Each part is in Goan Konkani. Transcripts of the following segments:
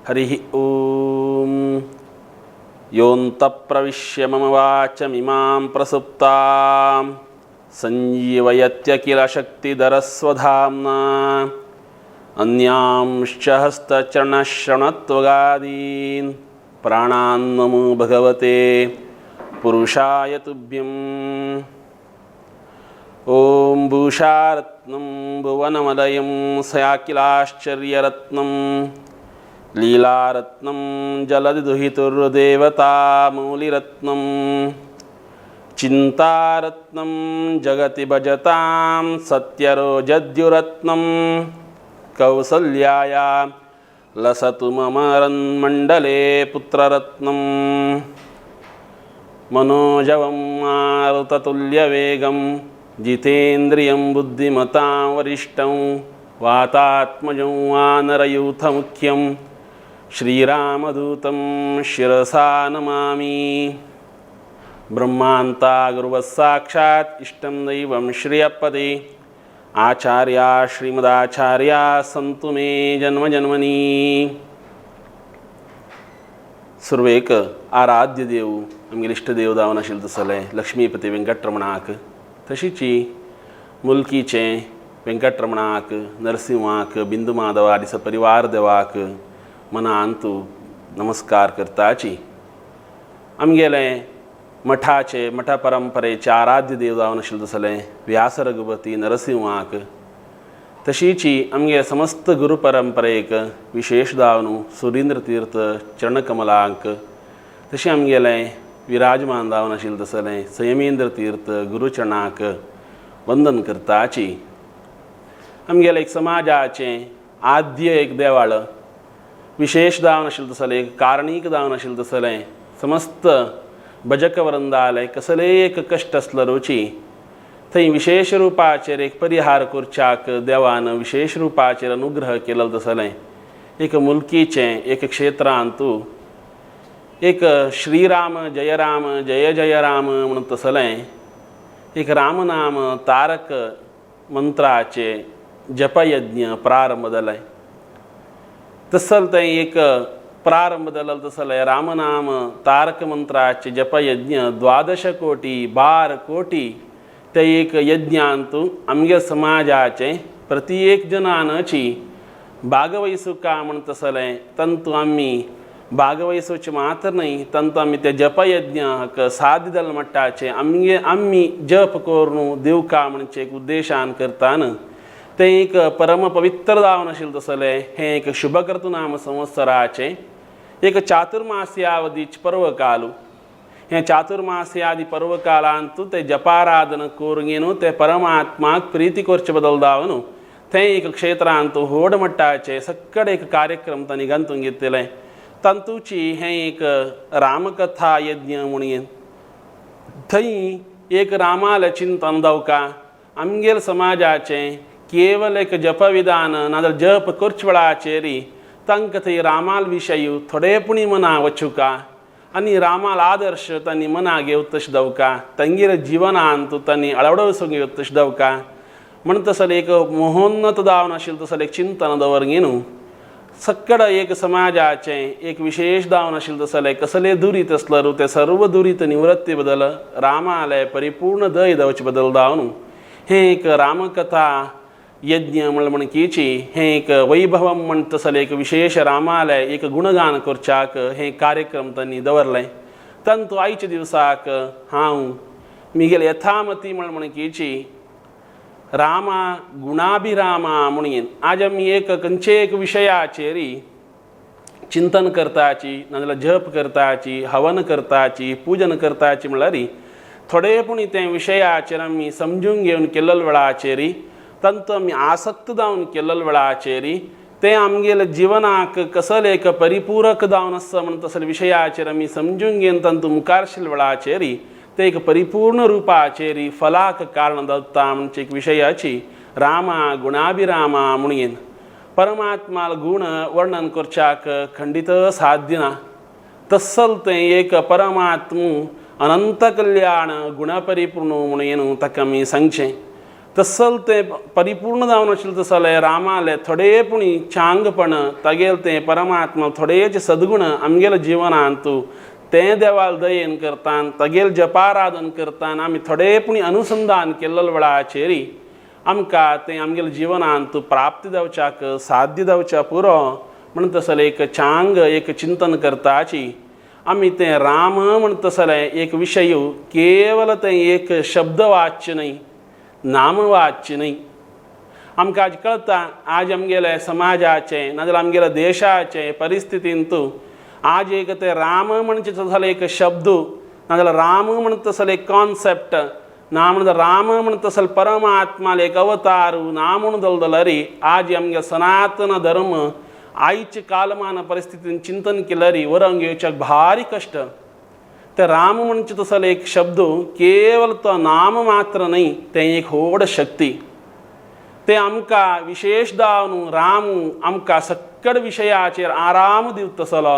हरिः ॐ. योऽन्तः प्रविश्य मम वाचमिमां प्रसुप्तां संजीवयत्य किल शक्तिधरस्वधाम्ना. अन्यांश्च हस्तचरणश्रवणत्वगादीन् प्राणान् नमो भगवते पुरुषाय तुभ्यम्. ॐ भूषारत्नं भुवनमलयं सयाकिलाश्चर्यरत्नं लीलारत्नं जलदिदुहितुर्देवतामौलिरत्नं चिन्तारत्नं जगति भजतां सत्यरोजद्युरत्नं कौसल्याया लसतु मम रन्मण्डले पुत्ररत्नं. मनोजवं मारुततुल्यवेगं जितेन्द्रियं बुद्धिमतां वरिष्ठं वातात्मजं वानरयूथमुख्यं श्रीरामदूतं शिरसा नमामि. ब्रह्मान्ता गुरुवः साक्षात् इष्टं दैवं श्रियपदे आचार्या श्रीमदाचार्या सन्तु मे जन्म जन्मनि. सुरवेक आराध्य देव आमगेले इश्ट देव जावन आशिल्ले तसले लक्ष्मीपती वेंकटरमणाक, तशीची मुलकीचें वेंकटरमणाक, नरसिंहाक, बिंदुमाधवा आदी परिवार देवाक मनांतु नमस्कार करताची. आमगेलें मठाचे मठा परंपरेचे आराध्य देव जावन आशिल्ले तसले व्यास रघुपती नरसिंहाक, तशीची आमगे समस्त गुरु परंपरेक विशेष जावन सुरींद्र तीर्थ चरणकमलांक, तशें आमगेलें विराजमान जावन आशिल्लें तसलें संयमेंद्र तीर्थ गुरुचरणाक वंदन करताची. आमगेलें एक समाजाचें आद्य एक देवाळ विशेष जावन आशिल्लें तसलें एक कारणीक जावन आशिल्लें तसलें समस्त भजक वृंदाले कसलेय एक कश्ट आसलो रुची थंय विशेष रुपाचेर एक परिहार करच्याक देवान विशेष रुपाचेर अनुग्रह केलो तसलें एक मुलकीचें एक क्षेत्रांतू एक श्रीराम जय राम जय जय राम म्हणून तसलें एक रामनाम तारक मंत्राचे जपयज्ञ प्रारंभ जालें. तसल तें एक प्रारंभ जालो तसलें रामनाम तारक मंत्राचे जपयज्ञ 12 कोटी 12 कोटी ते एक यज्ञांतु आमगे समाजाचे प्रति एक जनानची भागवैसुका म्हण तसलें तंतु आमी भागवैसूचे मात्र न्हय, तंतु आमी ते जपयज्ञाक साध्य जाल मट्टाचे आमगे आमी जप करून दिवका म्हणचे एक उद्देशान करतान तें एक परम पवित्र जावन आशिल्लें तसलें हें एक शुभकर्तु नाम संवत्सराचें एक चातुर्मास्यावधीच पर्वकालू. हें चातुर्मास्यादि पर्वकालांतु ते जपाराधन करून ते परमात्माक प्रीती करचे बदल जावन तें एक क्षेत्रांत व्हड मट्टाचे सक्कड एक कार्यक्रम तांणी घालून घेतलें. तांतूची हें एक रामकथा यज्ञ म्हणून थंय एक रामालें चिंतन जावका आमगेल समाजाचें केवल एक जपविधान नाजाल्यार जप करचे वेळाचेर तांकां थंय रामाल विशय थोडेपणी मना वचुका आनी रामाल आदर्श तांणी मना घेवत तशें दवका तांगेर जिवनांत तांणी अळवडसून घेवत तशें दवका म्हण तसलें एक महोन्नत जावन आशिल्लें तसलें एक चिंतन दवरगी न्हू सक्कड एक समाजाचें एक विशेष जावन आशिल्लें तसलें कसलें दुरीत आसल्यार तें सर्व दुरीत निवृत्ती बदल रामालें परिपूर्ण दय जावचे बदल जावन हें एक रामकथा यज्ञ म्हळ्यार म्हणकीची हें एक वैभवम म्हण तसलें एक विशेष रामालें एक गुणगान करच्याक हें कार्यक्रम तांणी दवरलें. तांतू आयच्या दिवसाक हांव मिगेले यथामती म्हण म्हणकीची रामा गुणाभिरामा म्हणून आज आमी एक खंयचे एक विशयाचेर चिंतन करताची नाजाल्यार जप करताची हवन करताची पूजन करताची म्हणल्यार थोडे पूण ते विशयाचेर आमी समजून घेवन केल्ले वेळाचेर तांतू आमी आसक्त जावन केल्ले वेळाचेर तें आमगेले जिवनाक कसलें एक परिपूरक जावन आसा म्हण तसले विशयाचेर आमी समजून घेवन तांतू मुखारशिल्ल्या वेळाचेर तें एक परिपूर्ण रुपाचेर फलाक कारण जाता म्हणचे एक विशयाची रामा गुणाभिरामा म्हणून परमात्माल गुण वर्णन करच्याक खंडीत साध्य ना. तसल तें एक परमात्मू अनंत कल्याण गुणपरिपूर्ण म्हणून ताका आमी सांगचें. तसल तें परिपूर्ण जावन आशिल्लें तसलें रामालें थोडे पुणी चांगपण तागेलें तें परमात्मा थोडेच सद्गुण आमगेल्या जिवनांत तें देवाल दयेन करतान तागेलें जपाराधन करतान आमी थोडे पुणी अनुसंधान केल्ले वेळाचेर आमकां तें आमगेल्या जिवनांत प्राप्ती जावच्याक साध्य जावच्या पुरो म्हण तसलें एक चांग एक चिंतन करताची आमी तें राम म्हण तसलें एक विशय केवल तें एक शब्द वाच्य न्हय, नामवाच्य न्हय. आमकां आज कळटा आज आमगेल्या समाजाचें नाजाल्यार आमगेल्या देशाचें परिस्थितींत आज एक तें राम म्हणचे तसलो एक शब्द नाजाल्यार राम म्हणटा तसलो एक कॉन्सेप्ट ना म्हणटा राम म्हणटा तसलो परमात्माले एक अवतार ना म्हणून जाल्यार आज आमगे सनातन धर्म आयचे कालमान परिस्थितीन चिंतन केल्यार वरंग येवच्याक भारी कश्ट. ते राम म्हणचे तसलो एक शब्द केवल तो नाम मात्र न्हय, तें एक व्हड शक्ती. तें आमकां विशेश जावन राम आमकां सक्कड विशयाचेर आराम दिवता तसलो,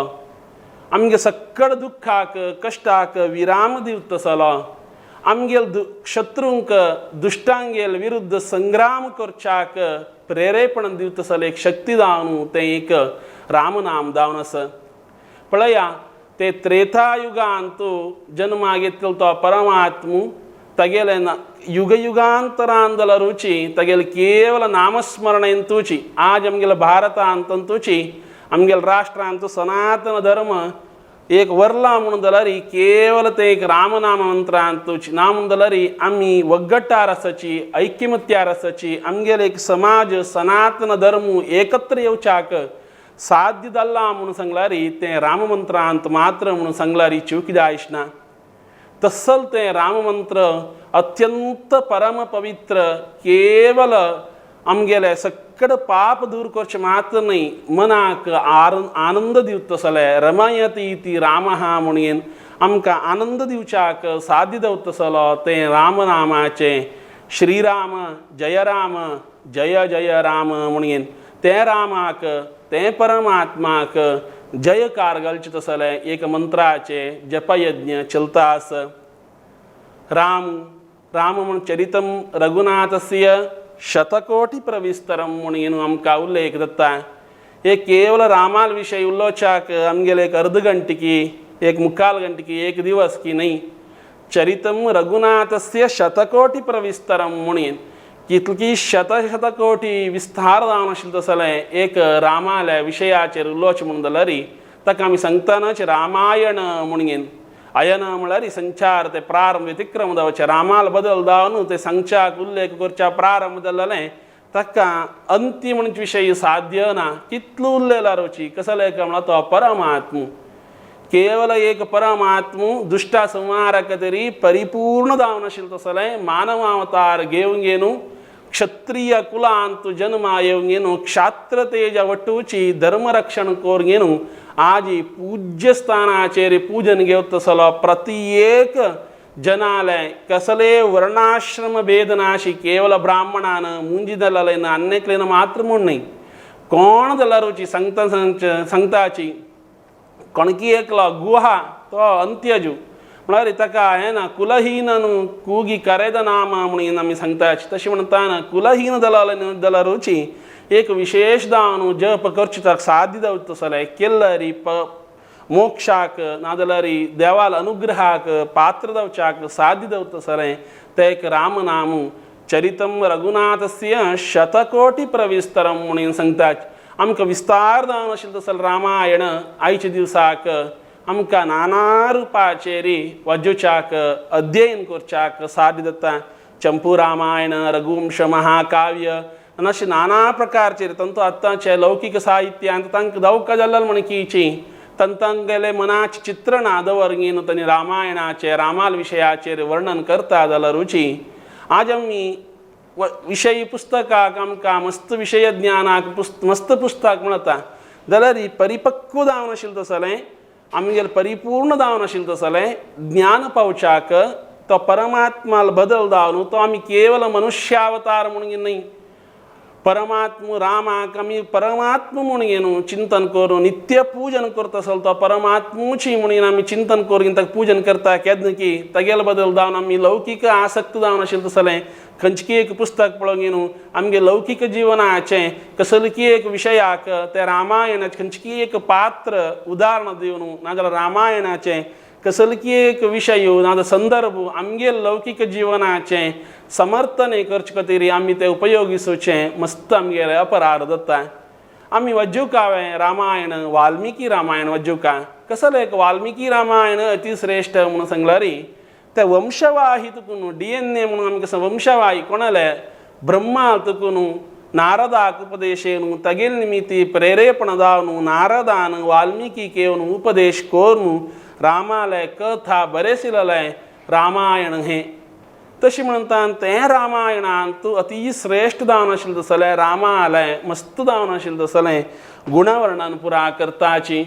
आमगे सक्कड दुख्खाक कश्टाक विराम दिवता तसलो, आमगेल शत्रूंक दुश्टांगेल विरुद्ध संग्राम करच्याक प्रेरेपण दिवता तसलो एक शक्ती जावन तें एक रामनाम जावन आसा. पळया ते त्रेतायुगांत जन्मा घेतलो तो परमात्मू तागेलें युगयुगांतरान जाल्यार रुची तागेलें केवल नामस्मरणेंतूची आज आमगेल्या भारतांतूची आमगेल्या राष्ट्रांत सनातन धर्म एक वरला म्हणून जाल्यार केवल ते एक रामनाम मंत्रांतूची ना म्हणून जाल्यार आमी वग्गट्टार आसाची ऐक्यमत्यार आसाची आमगेले एक समाज सनातन धर्म एकत्र येवच्याक साध्य जाल्ला म्हणून सांगल्यार तें राममंत्रांत मात्र म्हणून सांगल्यार चूक जायना. तसल तें राममंत्र अत्यंत परम पवित्र केवल आमगेले सक्कड पाप दूर करचें मात्र न्हय, मनाक आनंद दिवता तसलें रमयती ती रामः म्हणून आमकां आनंद दिवच्याक साध्य जावता तसलो तें रामनामाचें श्रीराम जय राम जय जय राम म्हणून तें रामाक तें परमात्माक जयकार घालचें तसलें एक मंत्राचें जपयज्ञ चलता आसा. राम राम म्हूण चरितम रघुनाथस्य शतकोटी प्रविस्तरम म्हणून आमकां उल्लेख जाता. एक केवल रामाल विशय उलोवच्याक आमगेले एक अर्द घंटकी एक मुखाल घंटकी एक दिवस की न्हय. चरितम रघुनाथस्य शतकोटी प्रविस्तरम म्हणून कितकी शतशतकोटी विस्तार जावन आशिल्लें तसलें एक रामाल्या विशयाचेर उलोवचें म्हणून जाल्यार ताका आमी सांगतानाच रामायण म्हणून अयन म्हळ्यार संचार ते प्रारंभ व्यतिक्रम जावचें रामाल बदल जावन ते सांगच्याक उल्लेख करच्या प्रारंभ जाल्लें ताका अंतीम म्हणचे विशय साध्य ना कितलो उल्लेला रोची कसलें काय म्हळ्यार तो परमात्म केवल एक परमात्म दुश्ट संहारक तरी परिपूर्ण जावन आशिल्लें तसलें मानवावतार घेवन घेवन क्षत्रिय कुलांत जन्मा येवन घेवन क्षात्र तेज वटूची धर्मरक्षण करून घेवन आजी पूज्य स्थानाचेर पूजन घेवता तसलो प्रत्येक जनाले कसले वर्णाश्रम भेद नाशी केवल ब्राह्मणान मुंजी दलालेन अन्यकलेन मात्र म्हूण न्हय कोण जाल्यार सांगता सांगताची कणकी एकलो गुहा तो अंत्यजू म्हळ्यार ताका हें ना कुलहीन कुगी करेद नाम म्हणून आमी सांगता तशें म्हणटा कुलहीन दलारुची एक विशेश जावन जप करचें ताका साध्य जावचें तसलें केल्लरी मोक्षाक नाजाल्यार देवाल अनुग्रहाक पात्र जावच्याक साध्य जावचें तसलें तें एक रामनाम चरितम रघुनाथस्य शतकोटी प्रविस्तरम म्हणून सांगतात. आमकां विस्तार जावन आशिल्लें तसलें रामायण आयच्या दिवसाक आमकां नाना रुपाचेर वाजोवच्याक अध्ययन करच्याक साध्य जाता. चंपू रामायण रघुवंश महाकाव्य आनी अशें नाना प्रकारचेर तांचो आतांचे लौकीक साहित्यांत तांकां दवका जाल्ले म्हणकीची तांगेले मनाचें चित्रणां दवरगीन तांणी रामायणाचें रामाल विशयाचेर वर्णन करता जाल्यार रुची आज आमी विशयी पुस्तकाक आमकां मस्त विशय ज्ञानाक मस्त पुस्तक म्हणता जाल्यार परिपक्व जावन आशिल्लें तसलें आमगेलें परिपूर्ण जावन आशिल्लें तसलें ज्ञान पावच्याक तो परमात्माल बदल जावन तो आमी केवल मनुष्यावतार म्हणून न्हय परमात्म रामाक आमी परमात्म म्हूण घेवन चिंतन करून नित्य पूजन करता आसल तो परमात्मूची म्हणून आमी चिंतन करून ताका पूजन करता केन्ना की तागेले बदल जावन आमी लौकीक आसक्त जावन आशिल्लें तसलें खंयचें एक पुस्तक पळोवन घेवन आमगे लौकीक जिवनाचें कसलकी एक विशयाक तें रामायणाचें खंयचें एक पात्र उदाहरण दिवन नाजाल्यार रामायणाचें कसलकी एक विशय नाजाल्यार संदर्भ आमगे लौकीक जिवनाचें समर्थन करचे खातीर आमी तें उपयोगिसूचें मस्त आमगेलें अपराध जाता. आमी वज्जुकावें रामायण वाल्मिकी रामायण वज्जुका कसलें एक वाल्मिकी रामायण अतिश्रेश्ठ म्हणून सांगल्यार ते वंशवाही तुकून DNA म्हणून आमकां कसो वंशवाही कोणाले ब्रह्मा तुकून नारदाक उपदेशेन तागेले निमित्ती प्रेरेपण जावन नारदान वाल्मिकी केवन उपदेश करून रामाले कथा बरेसिलें रामायण हें. तशें म्हणटा तें रामायणांत अतिश्रेश्ठ जावन आशिल्लें तसलें रामालें मस्त जावन आशिल्लें तसलें गुणवर्णन पुरा करताची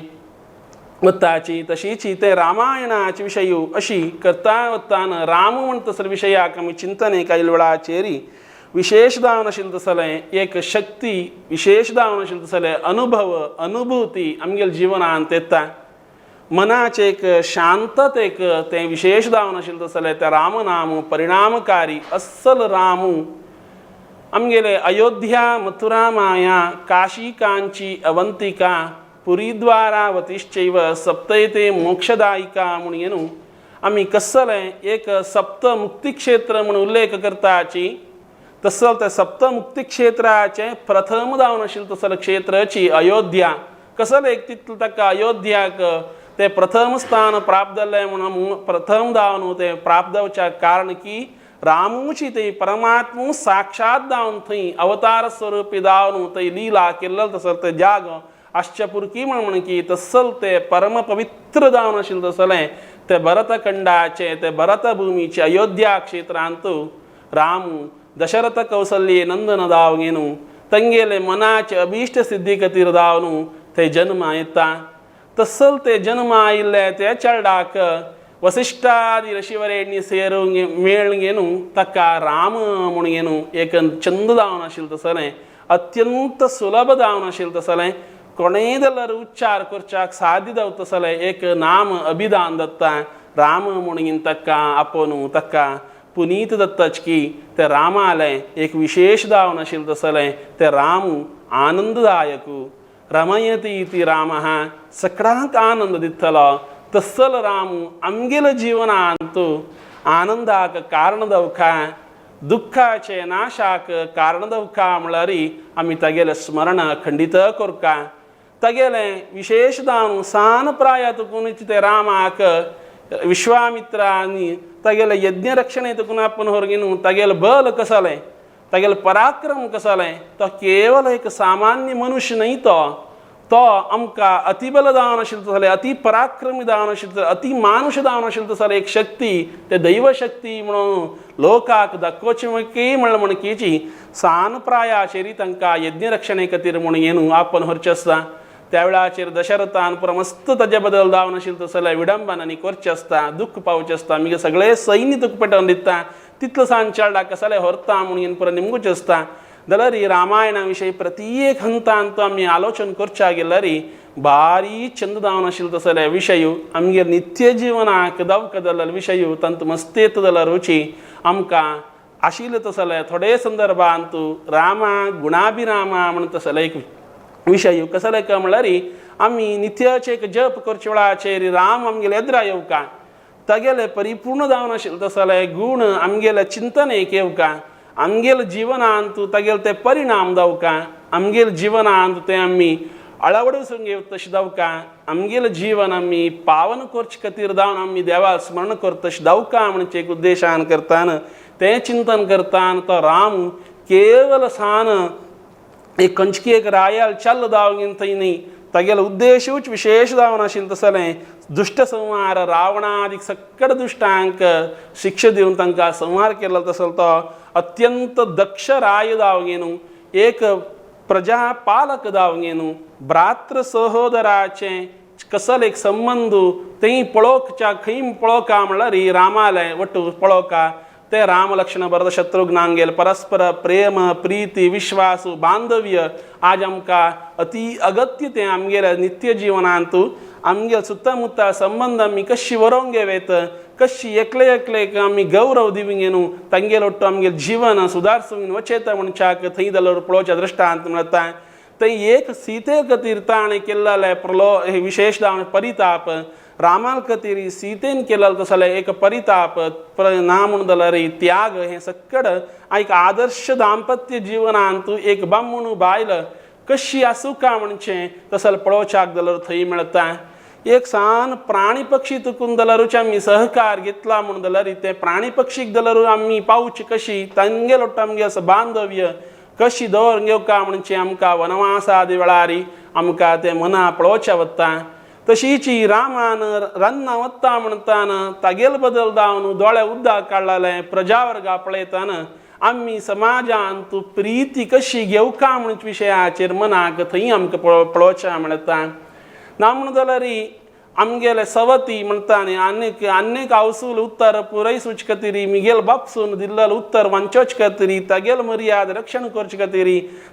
वताची. तशीच तें रामायणाचे विशय अशी करता वतान राम म्हणटा तसले विशयाक आमी चिंतन कायल वेळाचेर विशेश जावन आशिल्लें तसलें एक शक्ती विशेश जावन आशिल्लें तसलें अनुभव अनुभूती आमगेल्या जिवनांत येता. मनाचें एक शांततेक तें विशेश जावन आशिल्लें तसलें तें रामनाम परिणामकारी अस्सल राम आमगेले अयोध्या मथुरा माया काशी कांची अवंतिका पुरीद्वारावतीश्चैव सप्तयते मोक्षदायिका म्हणून न्हू आमी कसलें एक सप्त मुक्तिक्षेत्र म्हणून उल्लेख करताची तसो तें सप्त मुक्तिक्षेत्राचें प्रथम जावन आशिल्लें तसलें क्षेत्राची अयोध्या. कसलें एक तितलें ताका अयोध्याक तें प्रथम स्थान प्राप्त जालें म्हणून प्रथम जावन तें प्राप्त जावच्या कारण की रामूची थंय परमात्मू साक्षात जावन थंय अवतार स्वरुपी जावन थंय लिला केल्लो तसो तें जागो आसच्या पुरकी म्हण की तसल तें परम पवित्र जावन आशिल्लें तसलें तें भरतखंडाचें तें भरतभुमीचें अयोध्या क्षेत्रांत रामू दशरथ कौसल्ये नंदन जावन घेवन तंगेले मनाचे अभिश्ट सिद्धी खातीर जावन थंय जन्मा येता. तसल ते जन्म आयिल्ले त्या चेरडाक वसिष्ठादी ऋषिवरेण्य सेरून मेळून घेवन ताका राम म्हणून घेवन एक चंद जावन आशिल्लें तसलें अत्यंत सुलभ जावन आशिल्लें तसलें कोणेय जाल्यार उच्चार करच्याक साध्य जावता तसलें एक नाम अभिधान दत्ता राम म्हणून ताका आपोवन ताका पुनीत दत्ताच की ते रामालें एक विशेश जावन आशिल्लें तसलें ते राम आनंददायक रमयती इति रामः सगळ्यांक आनंद दितलो तसल राम आमगेल्या जिवनांत आनंदाक कारण दवखा दुख्खाचे नाशाक कारण दवखा म्हणल्यार आमी तागेलें स्मरण खंडीत करका. तागेलें विशेश जावन सान प्राय तुकून ते रामाक विश्वामित्र आनी तागेलें यज्ञ रक्षणे तुकून आपूण होरगीन तागेलें बल कसलें तागेलो पराक्रम कसलें तो केवल एक सामान्य मनुष्य न्हय तो तो आमकां अतिबल जावन आशिल्लो तसलें अति पराक्रमी जावन आशिल्लो अति मानुश जावन आशिल्लो तसलें एक शक्ती ते दैवशक्ती म्हणून लोकाक दाखोवची की म्हणल्यार म्हणकीची सान प्रायाचेर तांकां यज्ञरक्षणे खातीर म्हणून येवन आपण व्हरचें आसता. त्या वेळाचेर दशरथान पुरो मस्त ताजे बदल जावन आशिल्लें तसलें विडंबन आनी करचें आसता दुख्ख पावचें आसता मागीर सगळें सैन्य तुका पेटोवन दिता तितलो सान चेरडाक कसलें व्हरता म्हणून पुरो निमगूचें आसता. जाल्यार रामायणा विशयी प्रत्येक हंतांत आमी आलोचन करच्या गेल्यार भारी चंद जावन आशिल्लें तसले विशय आमगेर नित्य जिवनाक दवका जाल्ले विशय तांतूं मस्त येता जाल्यार रुची आमकां आशिल्लें तसलें थोडे संदर्भांत रामा गुणाभिरामा म्हण तसले एक विशय कसले काय म्हणल्यार आमी नित्याचे एक जप करचे वेळाचेर राम आमगेले एदरा येवका तागेले परिपूर्ण जावन आशिल्लें तसले गूण आमगेले चिंतनेक येवका आमगेले जिवनांत तागेले ते परिणाम जावका आमगेले जिवनांत ते आमी अळवडून घेवता तशें जावका आमगेलें जीवन आमी पावन करचे खातीर जावन आमी देवा स्मरण करता तशें जावका म्हणचे एक उद्देशान करतान तें चिंतन करतान तो राम केवल सान एक खंयची एक रायाल चल्ल जावन थंय न्ही तागेलो उद्देशूच विशेश जावन आशिल्लें तसलें दुश्ट संहार रावणादीक सगळे दुश्टांक शिक्षा दिवन तांकां संहार केलो तसलो तो अत्यंत दक्ष राय जावन न्हू एक प्रजा पालक जावन न्हू भ्रातृ सहोदराचें कसलो एक संबंद थंय पळोवच्या खंय पळोवका म्हणल्यार रामालें वट्टू पळोवका ते राम लक्ष्मण भरत शत्रुघ्नांगेल परस्पर प्रेम प्रीती विश्वास बांधव्य आज आमकां अती अगत्य तें आमगेल्या नित्य जिवनांत आमगेल सुत्ता संबंद आमी कशी वरोवंक घेवेत कशी एकले एकलेक आमी गौरव दिवंक न्हू तांगेल ಒಟ್ಟು आमगेल जीवन सुदारसूंक वचेता म्हणच्याक थंय जाल्यार पळोवच्या दृश्टांत मेळता. थंय एक सीते खातीर ताणें केल्लें प्रलो विशेश जावन परिताप रामाल खातीर सीतेन केल्लो तसलें एक परिताप ना म्हूण जाल्यार त्याग हें सक्कड एक आदर्श दाम्पत्य जिवनांत एक बामण बायल कशी आसूं काय म्हणचें तसलें पळोवच्याक जाल्यार थंय मेळता. एक सान प्राणी पक्षी तुकून जाल्यारूच आमी सहकार घेतला म्हूण जाल्यार तें प्राणी पक्षीक जाल्यार आमी पावची कशी तांगेल ಒಟ್ಟು आमगे असो बांधव्य कशी दवर घेवका म्हणचें आमकां वनवासादी वेळार आमकां तें मना पळोवचें वता. तशीच रामान रन्ना वता म्हणटान तागेल बदल जावन दोळे उदक काडलें प्रजावर्गा पळयताना आमी समाजांत प्रिती कशी घेवका म्हण विशयाचेर मनाक थंय आमकां पळोवचें मेळटा. ना म्हण जाल्यार आमगेले सवती म्हणटा न्ही आनीक आनीक आवसूल उत्तर पुरयसूच खातीर मिगेल बापसून दिल्लेल उत्तर वांचोच खातीर तागेल मर्याद रक्षण करचे खातीर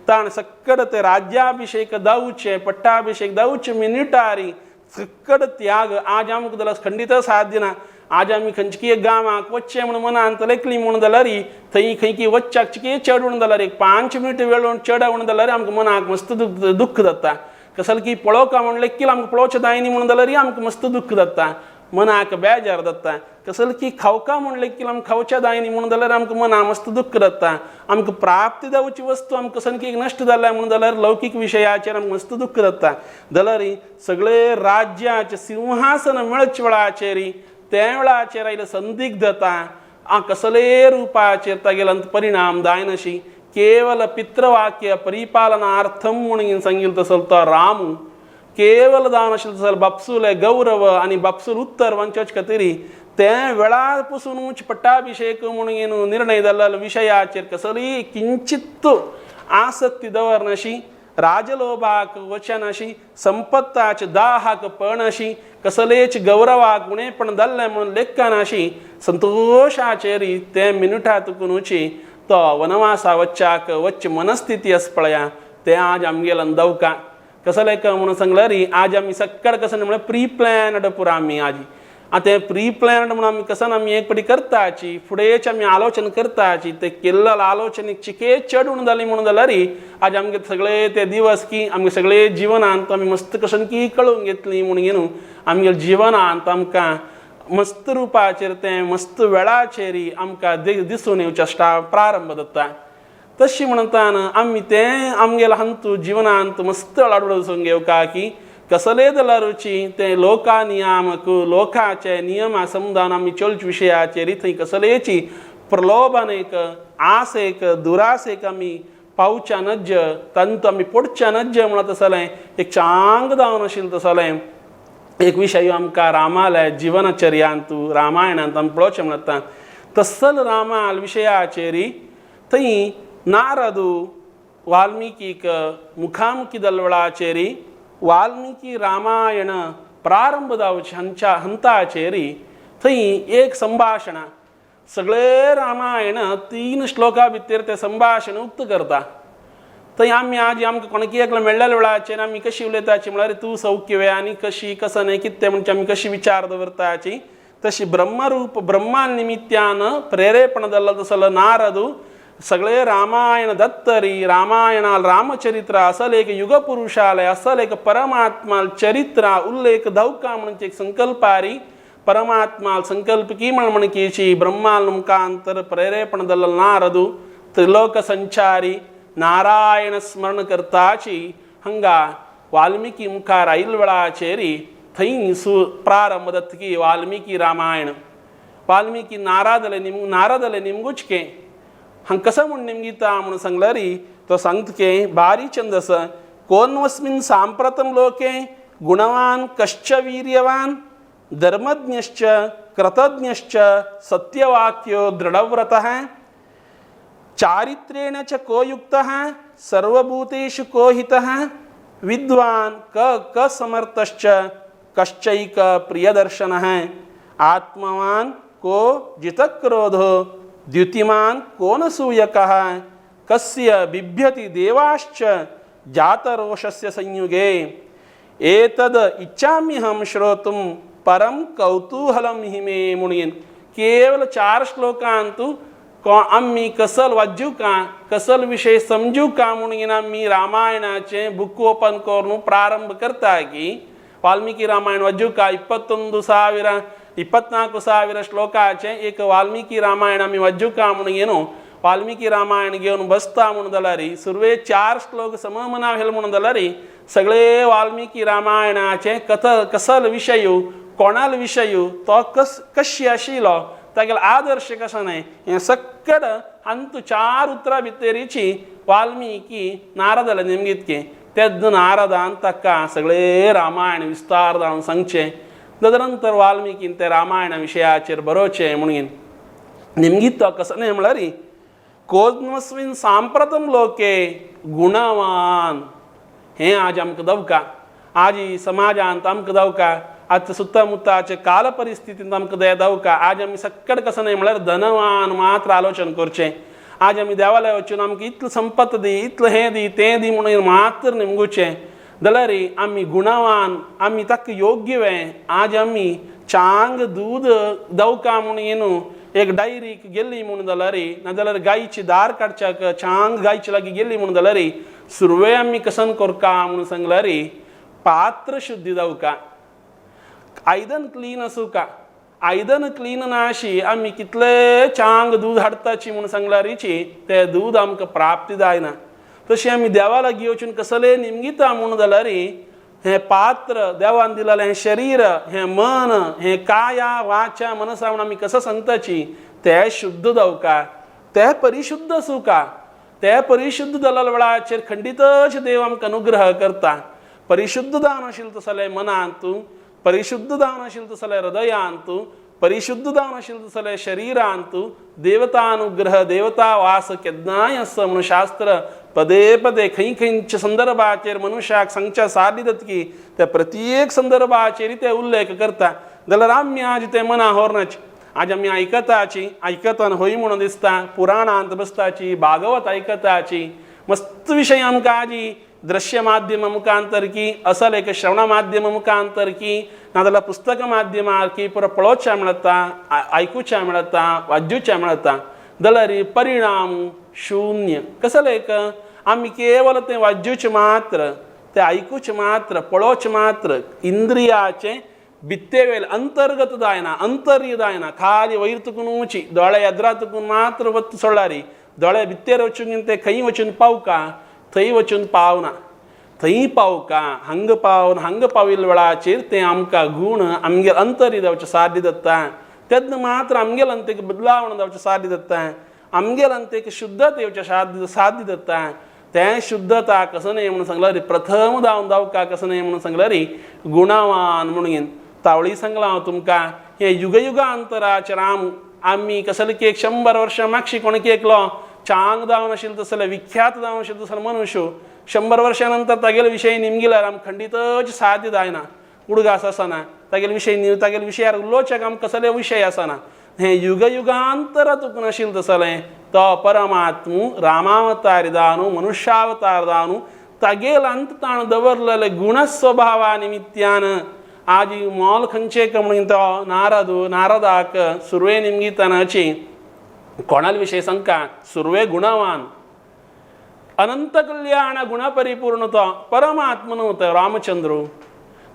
ताणें सक्कड ते राज्याभिशेक दावचे पट्टाभिशेक दावचे मिनिटारी सक्कड त्याग आज आमकां जाल्यार खंडीत साध्य ना. आज आमी खंयची एक गांवाक वचचें म्हूण मनांत लेखली म्हूण जाल्यार थंय खंयकी वच्चाक चिके चड म्हूण जाल्यार एक 5 मिनट वेळ चड म्हूण जाल्यार आमकां मनाक मस्त दुख्ख जाता. कसल की पळोवका म्हण लेखील आमकां पळोवचें जायनी म्हूण जाल्यार आमकां मस्त दुख्ख जाता मनाक बेजार जाता. कसल की खावका म्हण लेखील आमकां खावच्या जायनी म्हूण जाल्यार आमकां मना मस्त दुख्ख जाता. आमकां प्राप्ती जावची वस्तू आमकां कसनकी नश्ट जाल्या म्हूण जाल्यार लौकीक विशयाचेर आमकां मस्त दुख्ख जाता. जाल्यार सगळे राज्याचें सिंहासन मेळचे वेळाचेर त्या वेळाचेर आयले संदिग्धता आ कसले रुपाचेर तागेलो परिणाम जायनाशी केवल पितृवाक्य परिपालनार्थम म्हणून सांगितलं तसं तो रामू केवल जावन आशिल्लो तसो बापसूले गौरव आनी बापसूल उत्तर वांचोच खातीर त्या वेळार पसून पट्टाभिशेक म्हणून निर्णय जाल्लो विशयाचेर कसलीय किंचित आसक्ती दवरनाशी राजलोभाक वचनाशी संपत्ताचे दाहाक पणशी कसलेच गौरवाक उणेपण जाल्लें म्हणून लेखनाशी संतोशाचेर ते मिनुटा तुकुनूची तो वनवासा वच्चाक वच्च मनस्थिती आसा पळया तें आज आमगेल दवका कसलें म्हणून सांगल्यार आज आमी सक्कड कसं म्हळ्यार प्री प्लॅन्ड पुरा आमी आज आतां तें प्री प्लॅन्ड म्हणून आमी कसं आमी एक पटी करताची फुडेंच आमी आलोचन करताची ते केल्लो आलोचनीक चिके चड जाली म्हणून जाल्यार आज आमगे सगळे ते दिवस की आमगे सगळे जिवनांत आमी मस्त कशन की कळून घेतली म्हणून न्हू आमगे जिवनांत आमकां मस्त रुपाचेर तें मस्त वेळाचेर आमकां दिसून येवचें आसता प्रारंभ जाता. तशी म्हणटाना आमी तें आमगेल्या हांतू जिवनांत मस्त अळाडून घेवका की कसले जाल्यारूची तें लोका नियामक लोकाचे नियमा समजावन आमी चलचे विशयाचेर थंय कसलेची प्रलोभन एक आस एक दुरास एक आमी पावच्या नज्ज तांतू आमी पडच्या नज्ज म्हणत तसलें एक चांग जावन आशिल्लें तसलें एक विशय आमकां रामाले जिवनचर्यांतू रामायणांत आमी पळोवचें म्हणटा. तसल रामाल विशयाचेर थंय नारदू वाल्मिकीक मुखामुखी दलवळाचेर वाल्मिकी रामायण प्रारंभ जावचे हांच्या हंताचेर थंय एक संभाशण सगळे रामायण 3 श्लोका भितर तें संभाशण उक्त करता. थंय आमी आज आमकां कोणाकी एकलो मेळ्ळेल्या वेळाचेर आमी कशी उलयताची म्हळ्यार तूं सौख्य वे आनी कशी कसं न्हय कितें म्हणजे आमी कशी विचार दवरताची तशी ब्रह्मरूप ब्रह्मा निमित्यान प्रेरेपण जाल्लो तसलो नारदू सगळे रामायण दत्तरी रामायणाल रामचरित्र असल एक युगपुरुषालय असल एक परमात्मा चरित्र उल्लेख धवका म्हणजे एक संकल्पारी परमात्मा संकल्प की म्हण म्हणकीची ब्रह्माल मुखांतर प्रेरेपण जाल्लो नारदू त्रिलोक संचारी नारायण स्मरण करताची हंगा वाल्मिकी मुखार आयल वेळाचेरी थंय सु प्रारंभ जाता वाल्मिकी रामायण. वाल्मिकी नारादले निम नारदले निमगुचके हांगा कसं म्हूण निमगिता म्हणून सांगल्यार तो सांगता की बारी चंद आसा कोन्वस्मिन सांप्रतम लोके गुणवान कश्च वीर्यवान धर्मज्ञश्च कृतज्ञश्च सत्यवाक्यो दृढव्रतः चारित्रेण च को युक्तः सर्वभूतेषु को हितः विद्वान क क समर्थश्च कश्चैक प्रियदर्शनः आत्मवान को जितक्रोधो द्युतिमान कोनसूयकः कस्य बिभ्यति देवाश्च जातरोषस्य संयुगे एतद् इच्छाम्यहं श्रोतुं परं कौतूहलं हि मे म्हणून. केवल चार श्लोकांतु आम्ही कसल वाज्जू का कसल विषय समजू का म्हणून आम्ही रामायणाचे बुक ओपन करून प्रारंभ करता की वाल्मिकी रामायण वाज्जू का 21,000 24,000 श्लोकाचे एक वाल्मिकी रामायण आम्ही वाज्जू का म्हणून येनो वाल्मिकी रामायण घेवन बसता म्हणून जाल्यार सुरवे 4 श्लोक सममना व्हेल म्हणून जाल्यार सगळे वाल्मिकी रामायणाचे कथ कसल विशय कोणाल विशय तो कस कशी आशिल्लो तागेलो आदर्श कसो न्हय हें सक्कड अंतु 4 उतरां भितरीची वाल्मिकी नारदाले नेमगितकें तेन्ना नारदान ताका सगळे रामायण विस्तार जावन सांगचें. तदनंतर वाल्मिकीन ते रामायण विशयाचेर बरोवचें म्हणून निमगीत तो कसो न्हय म्हळ्यार कोन्वस्मिन सांप्रतम लोके गुणवान हें आज आमकां दवका आज समाजांत आमकां दवका आतां सुत्ता मुत्ताचे काल परिस्थितींत आमकां दे दवका. आज आमी सक्कड कसो न्हय म्हळ्यार धनवान मात्र आलोचन करचें. आज आमी देवालय वचून आमकां इतलो संपत दी इतलो हें दी तें दी म्हणून मात्र निमगुचें जाल्यार आमी गुणवान आमी ताका योग्य वे. आज आमी चांग दूद दवका म्हणून न्हू एक डायरीक गेल्ली म्हणून जाल्यार नाजाल्यार गायची दार काडच्याक चांग गायचे लागीं गेल्ली म्हणून जाल्यार सुरवे आमी कसन करका म्हणून सांगल्यार पात्र शुद्धी जावका आयदन क्लीन आसूका आयदन क्लीन नाशी आमी कितले चांग दूद हाडटाची म्हणून सांगल्यारीची ते दूद आमकां प्राप्ती जायना. तशें आमी देवा लागीं वचून कसले निमगिता म्हणून जाल्यार हें पात्र देवान दिलेलें हें शरीर हें मन हें काया वाचा मनसा म्हणून आमी कसं सांगताची तें शुद्ध जावका तें परिशुद्ध आसूका. तें परिशुद्ध जाल्ल्या वेळाचेर खंडीतच देव आमकां अनुग्रह करता. परिशुद्ध जावन आशिल्लें तसलें मनांत परिशुद्ध जावन आशिल्लें तसलें हृदयांत परिशुद्ध जावन आशिल्लें तसलें शरीरांत देवतानुग्रह देवता वास केन्नाय आसा म्हणून शास्त्र पदे पदे खंय खंयच्या संदर्भाचेर मनुष्याक सांगच्या साध्य जातकी त्या प्रत्येक संदर्भाचेर ते उल्लेख करता. जाल्यार आमी आज ते मना होरनाची आज आमी आयकताची आयकतान होय म्हणून दिसता पुराणांत बसताची भागवत आयकताची मस्त विशय आमकां आजी दृश्य माध्यम मुखांतर की असल एक श्रवण माध्यम मुखांतर की नाजाल्यार पुस्तक माध्यमार की पुरो पळोवचें मेळटा आयकुचें मेळटा वाज्जुचें मेळटा जाल्यार परिणाम शून्य. कसलें एक आमी केवल तें वाज्जुचें मात्र तें आयकुचें मात्र पळोवचें मात्र इंद्रियाचें भित्तेवेल अंतर्गत जायना अंतर्य जायना खाली वयर तुकून वची दोळे एदरा तुकून मात्र वत सोडल्यार दोळे भित्तेर वचून ते खंय वचून पावका थंय वचून पावना थंय पावका हांगा पावन हांगा पाविल्ल्या वेळाचेर तें आमकां गूण आमगेर अंतर्य जावचें साध्य जाता तेन्ना मात्र आमगेल अंतेक बदलावण जावचें साध्य जाता आमगेल अंतेक शुद्धता येवचें साध्य साध्य जाता. तें शुद्धता कसं न्हय म्हणून सांगल्यार प्रथम जावन जावका कसं न्हय म्हणून सांगल्यार गुणवान म्हणून तावळी सांगलां हांव तुमकां हें युगयुगांतराचेर आमी कसले की एक 100 वर्सां मागशी कोण एकलो चांग जावन आशिल्लो तसले विख्यात जावन आशिल्लो तसलो मनुष्य 100 वर्सां नंतर तागेले विशय निमगिल्यार आमकां खंडीतच साध्य जायना उडगास आसना तागेले विशय तागेले विशयार उलोवच्याक आमकां कसले विशय आसना. हें युगयुगांतर तुकून आशिल्लें तसलें तो परमात्मू रामावतार जावन मनुष्यावतार जावन तागेल अंत ताण दवरलेले गुणस्वभावा निमित्यान आज मोल खंयचे म्हणून तो नारद नारदाक सुरवे निमगितनाची कोणाल विशय सांगका सुरवे गुणवान अनंत कल्याण गुणपरिपूर्ण तो परमात्म न्हू रामचंद्र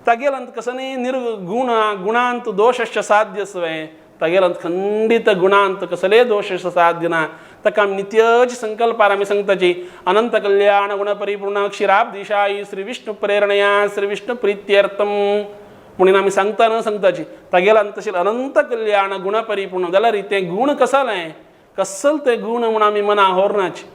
तागेलांत कसं न्ही निर्गुण गुणांत दोशश्च साध्य सवें तागेलांत खंडीत गुणांत कसले दोश साध्य ना. ताका आमी नित्यच संकल्पार आमी सांगताची अनंत कल्याण गुणपरिपूर्ण क्षीराब्दिशायी श्री विष्णु प्रेरणया श्री विष्णु प्रित्यर्थम म्हणून आमी सांगता न्हू सांगताची तागेलांत तशें अनंत कल्याण गुणपरिपूर्ण जाल्यार तें गूण कसलें कसल तें गूण म्हूण आमी मना होरनाची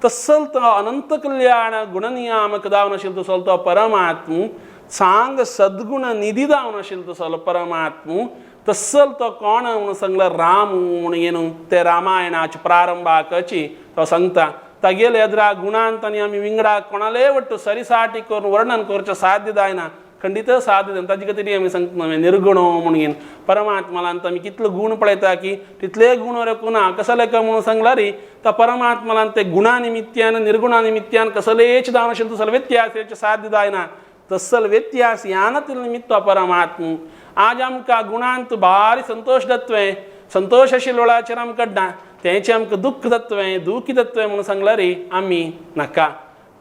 तसल तो अनंत कल्याण गुणनियामक जावन आशिल्लो तसो तो परमात्मू चांग सद्गुण निधी जावन आशिल्लो तसो परमात्मू तसल तो कोण म्हणून सांगला राम म्हणून न्हू ते रामायणाच्या प्रारंभाकची तो सांगता तागेले एदरा गुणांत आनी आमी विंगडा कोणाले वट्टू सरिसाटी करून वर्णन करचें साध्य जायना. खंडीत साध्य जायना. ताजे खातीर आमी सांगता निर्गुणो म्हणून परमात्मालांत आमी कितलो गूण पळयता की तितले गूण ना कसले का म्हणून सांगला री त्या परमात्मालांत ते गुणा निमित्यान निर्गुणा निमित्यान कसलेच जावन आशिल्ले तसले व्यत्यास साध्य जायना. तसल व्यत्यास यानतील निमित्त परमात्म. आज आमकां गुणांत भारी संतोश दत्वें संतोश आशिल्ल्या वेळाचेर आमकां कड्डा तेंचें आमकां दुख्ख दत्वें दुखी दत्वें म्हणून सांगला री आमी नाका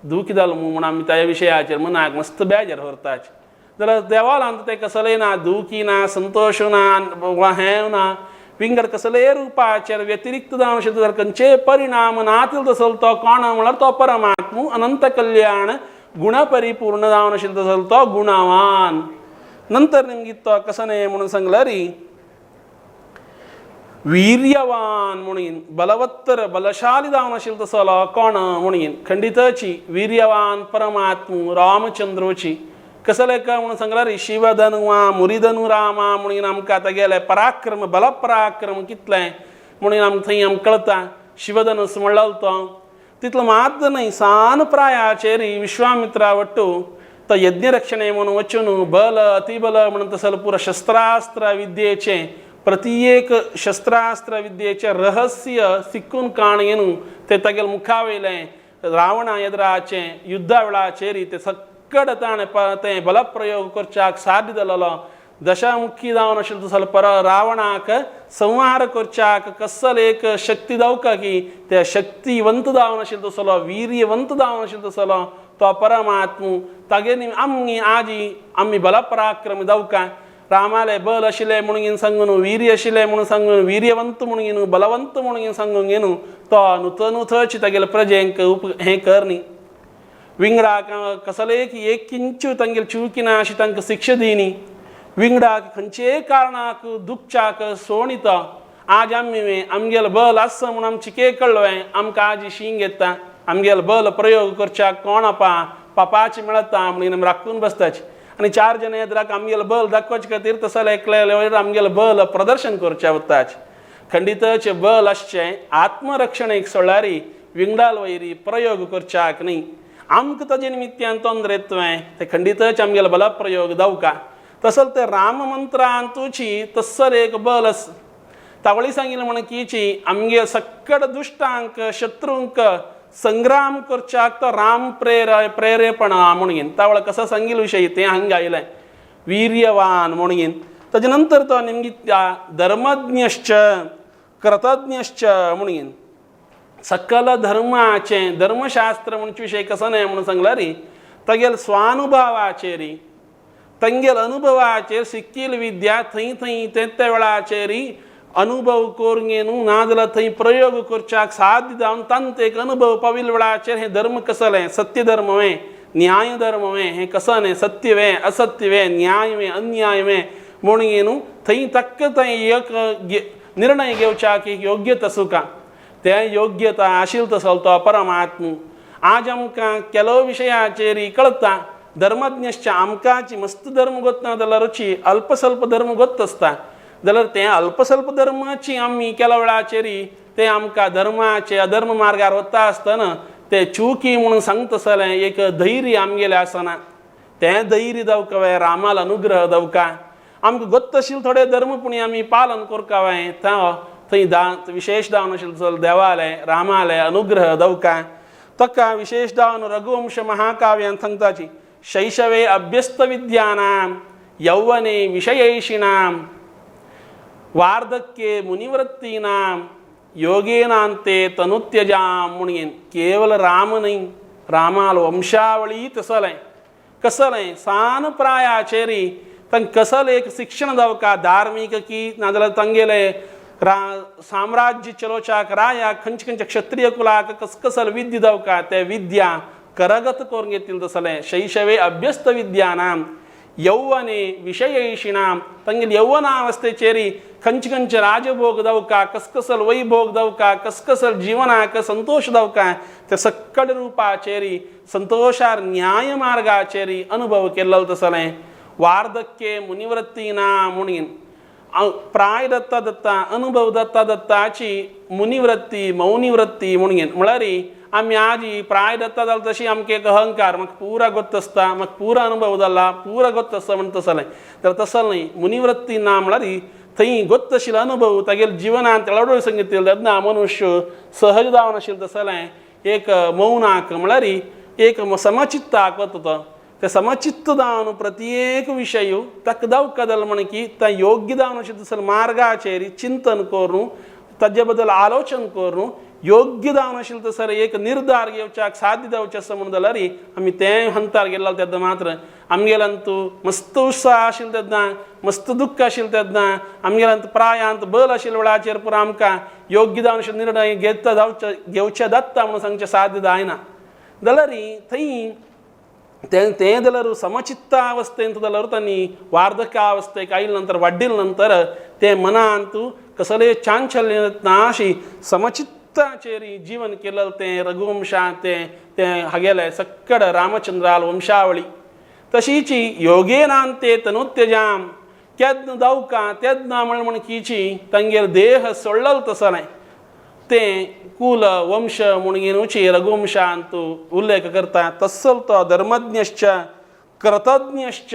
दुखी जालो म्हणून आमी त्या विशयाचेर मनाक मस्त बेजार व्हरताच. जाल्यार देवालांत तें कसलें ना दुखी ना संतोश ना वा हें ना विंगड कसलेय रुपाचेर व्यतिरिक्त जावन आशिल्ले जाल्यार खंयचेय परिणाम नातील तसो तो कोण म्हळ्यार तो परमात्मू अनंत कल्याण गुणपरिपूर्ण जावन आशिल्लो तसो तो गुणवान. नंतर निमगीत तो कसो न्हय म्हणून सांगला री वीर्यवान म्हणून बलवत्तर बलशाली जावन आशिल्लो तसलो कोण म्हणून खंडितची वीर्यवान परमात्मू रामचंद्रोची. कसले काय म्हणून सांगला री शिवधनुवा मुरिधनु रामा म्हणून आमकां तागेले पराक्रम बलपराक्रम कितलें म्हणून आमकां थंय आमकां कळता. शिवधनुस म्हणलो तो तितलो मात्र न्हय सान प्रायाचेर विश्वामित्रा वट्टू तो यज्ञरक्षणे म्हणून वचून बल अतिबल म्हणून तसलो पुरो शस्त्रास्त्र विद्येचें प्रत्येक शस्त्रास्त्र विद्येचें रहस्य सिक्कून काण ते तागेले मुखावयलें रावणा एदराचें युद्धा वेळाचेर ते सक्कड ताणें तें बलप्रयोग करच्याक साध्य जालेलो. दशमुखी जावन आशिल्लो तसलो पर रावणाक संहार करच्याक कसल एक शक्ती दावका की त्या शक्तिवंत जावन आशिल्लो तसलो वीर्यवंत जावन आशिल्लो तसलो तो परमात्मू. तागेली आमी आजी आमी बलपराक्रम दावका रामाले बल आशिल्लें म्हणून सांगून वीर्य आशिल्लें म्हणून सांगून वीर्यवंत म्हणून बलवंत म्हणून सांगून घेवन तो नुथनुथची तागेले प्रजेंक उप हें कर न्ही विंगडाक कसलेक एक किंचू तांगेले चुकी ना अशी तांकां शिक्षा दिनी विंगडाक खंयचेय कारणाक दुखच्याक सोणिता. आज आमी आमगेले बल आसा म्हणून आमची के कळ्ळें आमकां आज शींग येता आमगेले बल प्रयोग करच्याक कोण आपा पापाची मेळता म्हणून आमी राखून बसताची आनी चार जण येद्राक आमगेले बल दाखोवचे खातीर तसो एकले आमगेले बल प्रदर्शन करचें वताच. खंडितचें बल आसचें आत्मरक्षणेक सोळ्यारी विंगडाल वैरी प्रयोग करच्याक न्ही. आमकां ताजे निमित्यान तोंदरे तुवें तें खंडितच आमगेले बलप्रयोग दावका. तसो ते राममंत्रांतूची तस्सर एक बल आसा. तावळी सांगिल्लें म्हण कीची आमगे सक्कड दुश्टांक शत्रूंक संग्राम करच्याक तो राम प्रेरेपण म्हणून तावळ कसो सांगिल्लो विशय तें हांगा आयलें वीर्यवान म्हणून. ताजे नंतर तो निमगीत धर्मज्ञश्च कृतज्ञश्च म्हणून सकल धर्माचें धर्मशास्त्र म्हणचे विशय कसो न्हय म्हणून सांगला री तागेले स्वानुभवाचेर तांगेल अनुभवाचेर शिक्कील विद्या थंय थंय ते त्या वेळाचेर अनुभव करून घेवन नाजाल्यार थंय प्रयोग करच्याक साध्य जावन तांत एक अनुभव पाविल्ल्या वेळाचेर हें धर्म कसलें सत्य धर्म वें न्याय धर्म वें हें कसलें सत्य वें असत्य वें न्याय वें अन्याय वें म्हणून घेवन थंय तक्क थंय एक निर्णय घेवच्याक एक योग्यता सुका तें योग्यता आशिल्लो तसो तो परमात्म. आज आमकां केलो विशयाचेर कळता धर्मज्ञश्च आमकांची मस्त धर्म गोतना जाल्यारूची अल्प स्वल्प धर्म गोत आसता जाल्यार तें अल्प स्वल्प धर्माची आमी केल्या वेळाचेर तें आमकां धर्माचे अधर्म मार्गार वता आसतना तें चुकी म्हणून सांगतसलें एक धैर्य आमगेलें आसना. तें धैर्य दावका रामाल अनुग्रह दावका आमकां गोत्त आशिल्ले थोडे धर्म पूण आमी पालन करका थंय दा विशेश जावन आशिल्लो देवालें रामालें अनुग्रह दावका. ताका विशेश जावन रघुवंश महाकाव्यान सांगताची शैशवे अभ्यस्त विद्यानां यौवने विषयैषिणां वार्धक्ये मुनिवृत्तीनां योगेनांते तनुत्यजां म्हणून केवल राम न्हय रामाल वंशावळी तसलें कसलें सान प्रायाचेर तांकां कसलें एक शिक्षण जावका धार्मीक की नाजाल्यार तांगेले साम्राज्य चलोवच्याक रायाक खंयचे खंयचे क्षत्रिय कुलाक कसकसल विद्या जावका ते विद्या करगत करून घेतील तसलें शैशवे अभ्यस्त विद्यानां यौवने विषयैषिणां तांगेले यौवनावस्थेचेर खंयचे खंयचे राजभोग दावका कसकसल वैभोग दावका कसकसल जिवनाक संतोश दावका ते सक्कड रुपाचेर संतोषार न्याय मार्गाचेर अनुभव केल्लो तसलें. वार्धक्ये मुनिवृत्तीना म्हणून प्राय दत्ता दत्ता अनुभव दत्ता दत्ताची मुनिवृत्ती मौनिवृत्ती म्हणून म्हळ्यार आमी आजी प्राय दत्ता जाल तशी आमकां एक अहंकार म्हाका पुरा गोत्त आसता म्हाका पुरा अनुभव जाला पुरा गोत्त आसता म्हण तसलें तर तसलें न्हय. मुनिवृत्ती ना म्हळ्यार थंय गोत्त आशिल्लो अनुभव तागेले जिवनांत तेळावडोळ सांगितलें तेन्ना मनुष्य सहज जावन आशिल्लें तसलें एक मौनाक म्हळ्यार एक समचित्ताक वता तो ते समचित्त जावन प्रत्येक विशय ताका दावका जालो म्हण की ता योग्य जावन अशें तसले मार्गाचेर चिंतन करून ताजे बद्दल आलोचन करून योग्य जावन आशिल्लें तसो एक निर्धार घेवच्याक साध्य जावचें आसा म्हणून जाल्यार आमी तें हंतार गेल्लो तेन्ना मात्र आमगेल्यांतू मस्त उत्साह आशिल्लो तेन्ना मस्त दुख्ख आशिल्लें तेन्ना आमगेल्यांत प्रायांत बल आशिल्ल्या वेळाचेर पुरो आमकां योग्य जावन अशें निर्णय घेता जावचे घेवचे जाता म्हणून सांगचें साध्य जायना जाल्यार थंय तें तें जाल्यार समचित्तावस्थेंत जाल्यार तांणी वार्धकावस्थेक आयले नंतर वाडिल्ले नंतर तें मनांत कसलें चांचल्य ना अशी समचित्ताचेर जीवन केलें तें रघुवंशांत तें तें हागेलें सक्कड रामचंद्राल वंशावळी. तशीच योगेनांते तनुत्यजाम केन्ना दावका तेन्ना म्हण म्हण किची तांगेर देह सोडलो तसलें तें कुल वंश म्हूण घेवची रघुवंशांत उल्लेख करता. तस्सल तो धर्मज्ञश्च कृतज्ञश्च.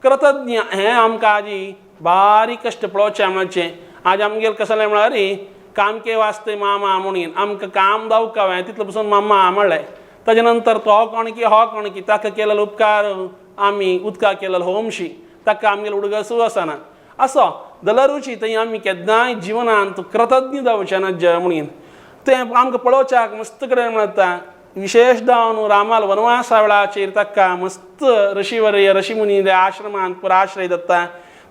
कृतज्ञ हें आमकां आजी बारीक कश्ट पळोवचें आमचें. आज आमगेर कसलें म्हळ्यार काम के वास्ते मामा म्हणून आमकां काम दावका हांवें तितलो पसून मामा म्हणलें. ताजे नंतर तो कोण की हो कोण की ताका केलेलो उपकार आमी उदका केलेलो होमशी ताका आमगेलो उडगसूय आसना असो जाल्यारूच थंय आमी केन्नाय जिवनांत कृतज्ञ जावचें ना म्हणून तें आमकां पळोवच्याक मस्त कडेन मेळटा. विशेश जावन रामाल वनवासा वेळाचेर ताका मस्त ऋषीवर्य ऋषीमुनी आश्रमांत पुरा आश्रय दत्ता.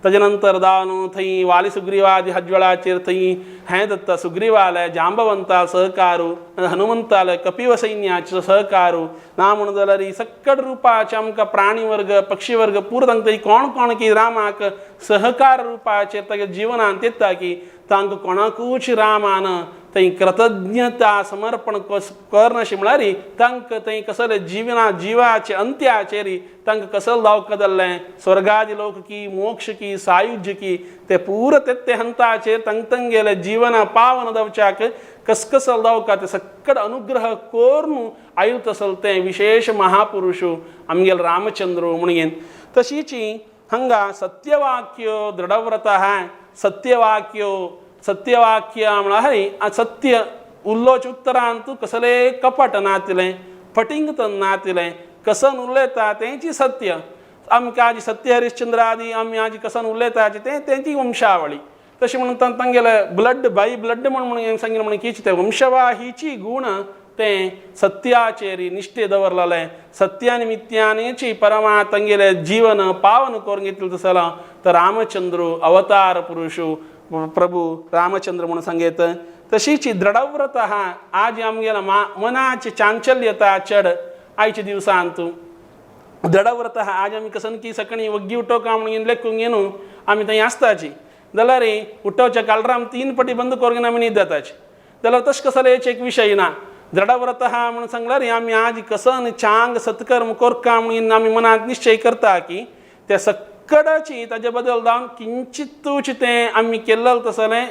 ताजे नंतर जावन थंय वाली सुग्रीवादी हज्वळाचेर थंय हें दत्ता सुग्रीवाले जांबवंता सहकारू हनुमंताले कपिव सैन्याचो सहकारू ना म्हणून जाल्यार सक्कड रुपाचे आमकां प्राणी वर्ग पक्षी वर्ग पुरो तांकां कोण कोण की रामाक सहकार रुपाचेर तागे जिवनांत येता की तांकां कोणाकूच रामान थंय कृतज्ञता समर्पण करनाशी म्हळ्यार तांकां थंय कसले जिवना जिवाचे अंत्याचेर तांकां कसलो दावका जाल्लें स्वर्गादी लोक की मोक्ष की सायुज्य की ते पुरो ते हंताचेर तांकां तांगेले जिवना पावन जावच्याक कसकसल दावका ते सक्कड अनुग्रह करून आयल तसल तें विशेश महापुरुष आमगेलो रामचंद्र म्हणून. तशीच हांगा सत्यवाक्य दृढव्रत सत्यवाक्य सत्यवाक्य म्हळ्यार सत्य उल्लोच उत्तरांत कसले कपट नातिलें फटींग नातिलें कसन उलयता तेंची सत्य. आमकां आजी सत्य हरिश्चंद्र आदी आमी आजी कसन उलयता तें तेंची वंशावळी. तशें म्हणून तांगेले ब्लड बाय ब्लड म्हण म्हणून सांगिल्लें म्हणून की तें वंशवाहीची गूण तें सत्याचेर निश्ठे दवरलेलें सत्या निमित्यानेची परमा तांगेलें जीवन पावन करून घेतलें तसो तर रामचंद्र अवतार पुरुष प्रभू रामचंद्र म्हणून सांगयत. तशीच दृढव्रत आज आमगेल्या मनाचे चांचल्यता चड आयच्या दिवसांत दृढव्रत आज आमी कसन की सकाळी वग्गी उठोवका म्हणून लेखूंक न्हू आमी थंय आसताची जाल्यार उठोवच्या कालराम 3 पटी बंद करून आमी न्हीद जाताची जाल्यार तशें कसलें एक विशय ना. दृढव्रत म्हणून सांगल्यार आमी आज कसन चांग सत्कर्म कोरका म्हणून आमी मनांत निश्चय करता की त्या सक्कडाची ताजे बदल जावन किंचितूच तें आमी केल्लें तसलें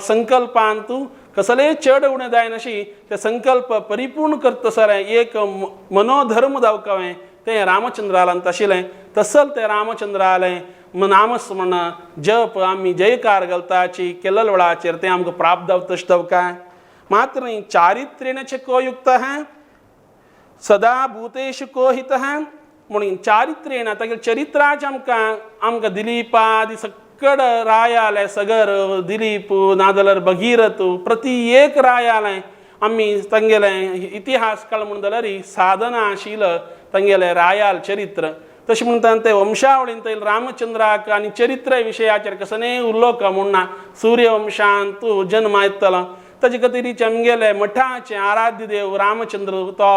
संकल्पांत कसलें चड उणें जायनाशी ते संकल्प परिपूर्ण करता तसलें एक मनोधर्म जावकावें तें रामचंद्रालांत आशिल्लें. तसल तें रामचंद्रालें नामस्मरण जप आमी जयकार घालताची केल्ल्या वेळाचेर तें आमकां प्राप्त जावता तशें जावका. मात्र न्ही चारित्र्येण च को युक्तः सदा भूतेषु को हितः म्हणून चारित्र्येण तागेले चरित्राचें आमकां आमकां दिलीपादी सक्कड रायाले सगर दिलीप नाजाल्यार भगीरथ प्रति एक रायालें आमी तांगेलें इतिहास काळ म्हणून जाल्यार साधनाशील तांगेलें रायाल चरित्र. तशें म्हणटा ते वंशावळीन थंय रामचंद्राक आनी चरित्र विशयाचेर कसलेंय उलोवप म्हूण ना. सूर्यवंशांत जन्म येतलो ताजे खातीर आमगेले मठाचे आराध्य देव रामचंद्र तो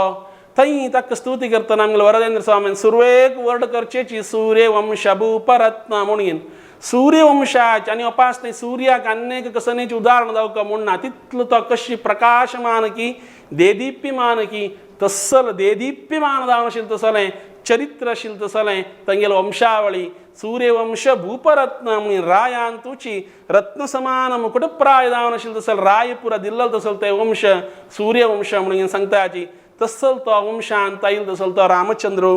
थंय ताका स्तुती करतना आमगेले वरदेंद्र स्वामीन सुरवेक वर्ड करचेची सूर्यवंशभूपरत्न म्हणून सूर्यवंशाचे आनी अपास थंय सूर्याक आन्येक कसनेचें उदाहरण जावका म्हूण ना. तितलो तो कशी प्रकाशमान की देदीप्यमान की तस्सल देदीप्यमान जावन आशिल्लें तसलें चरित्र आशिल्लें तसलें तांगेले वंशावळी सूर्यवंश भूपरत्न म्हणून रायान तुची रत्न समान मुकुटप्राय जावन आशिल्लो तसल रायपुरा दिल्लो तसल ते वंश सूर्यवंश म्हणून सांगताची तसल तो वंशान ताईल तसल तो रामचंद्र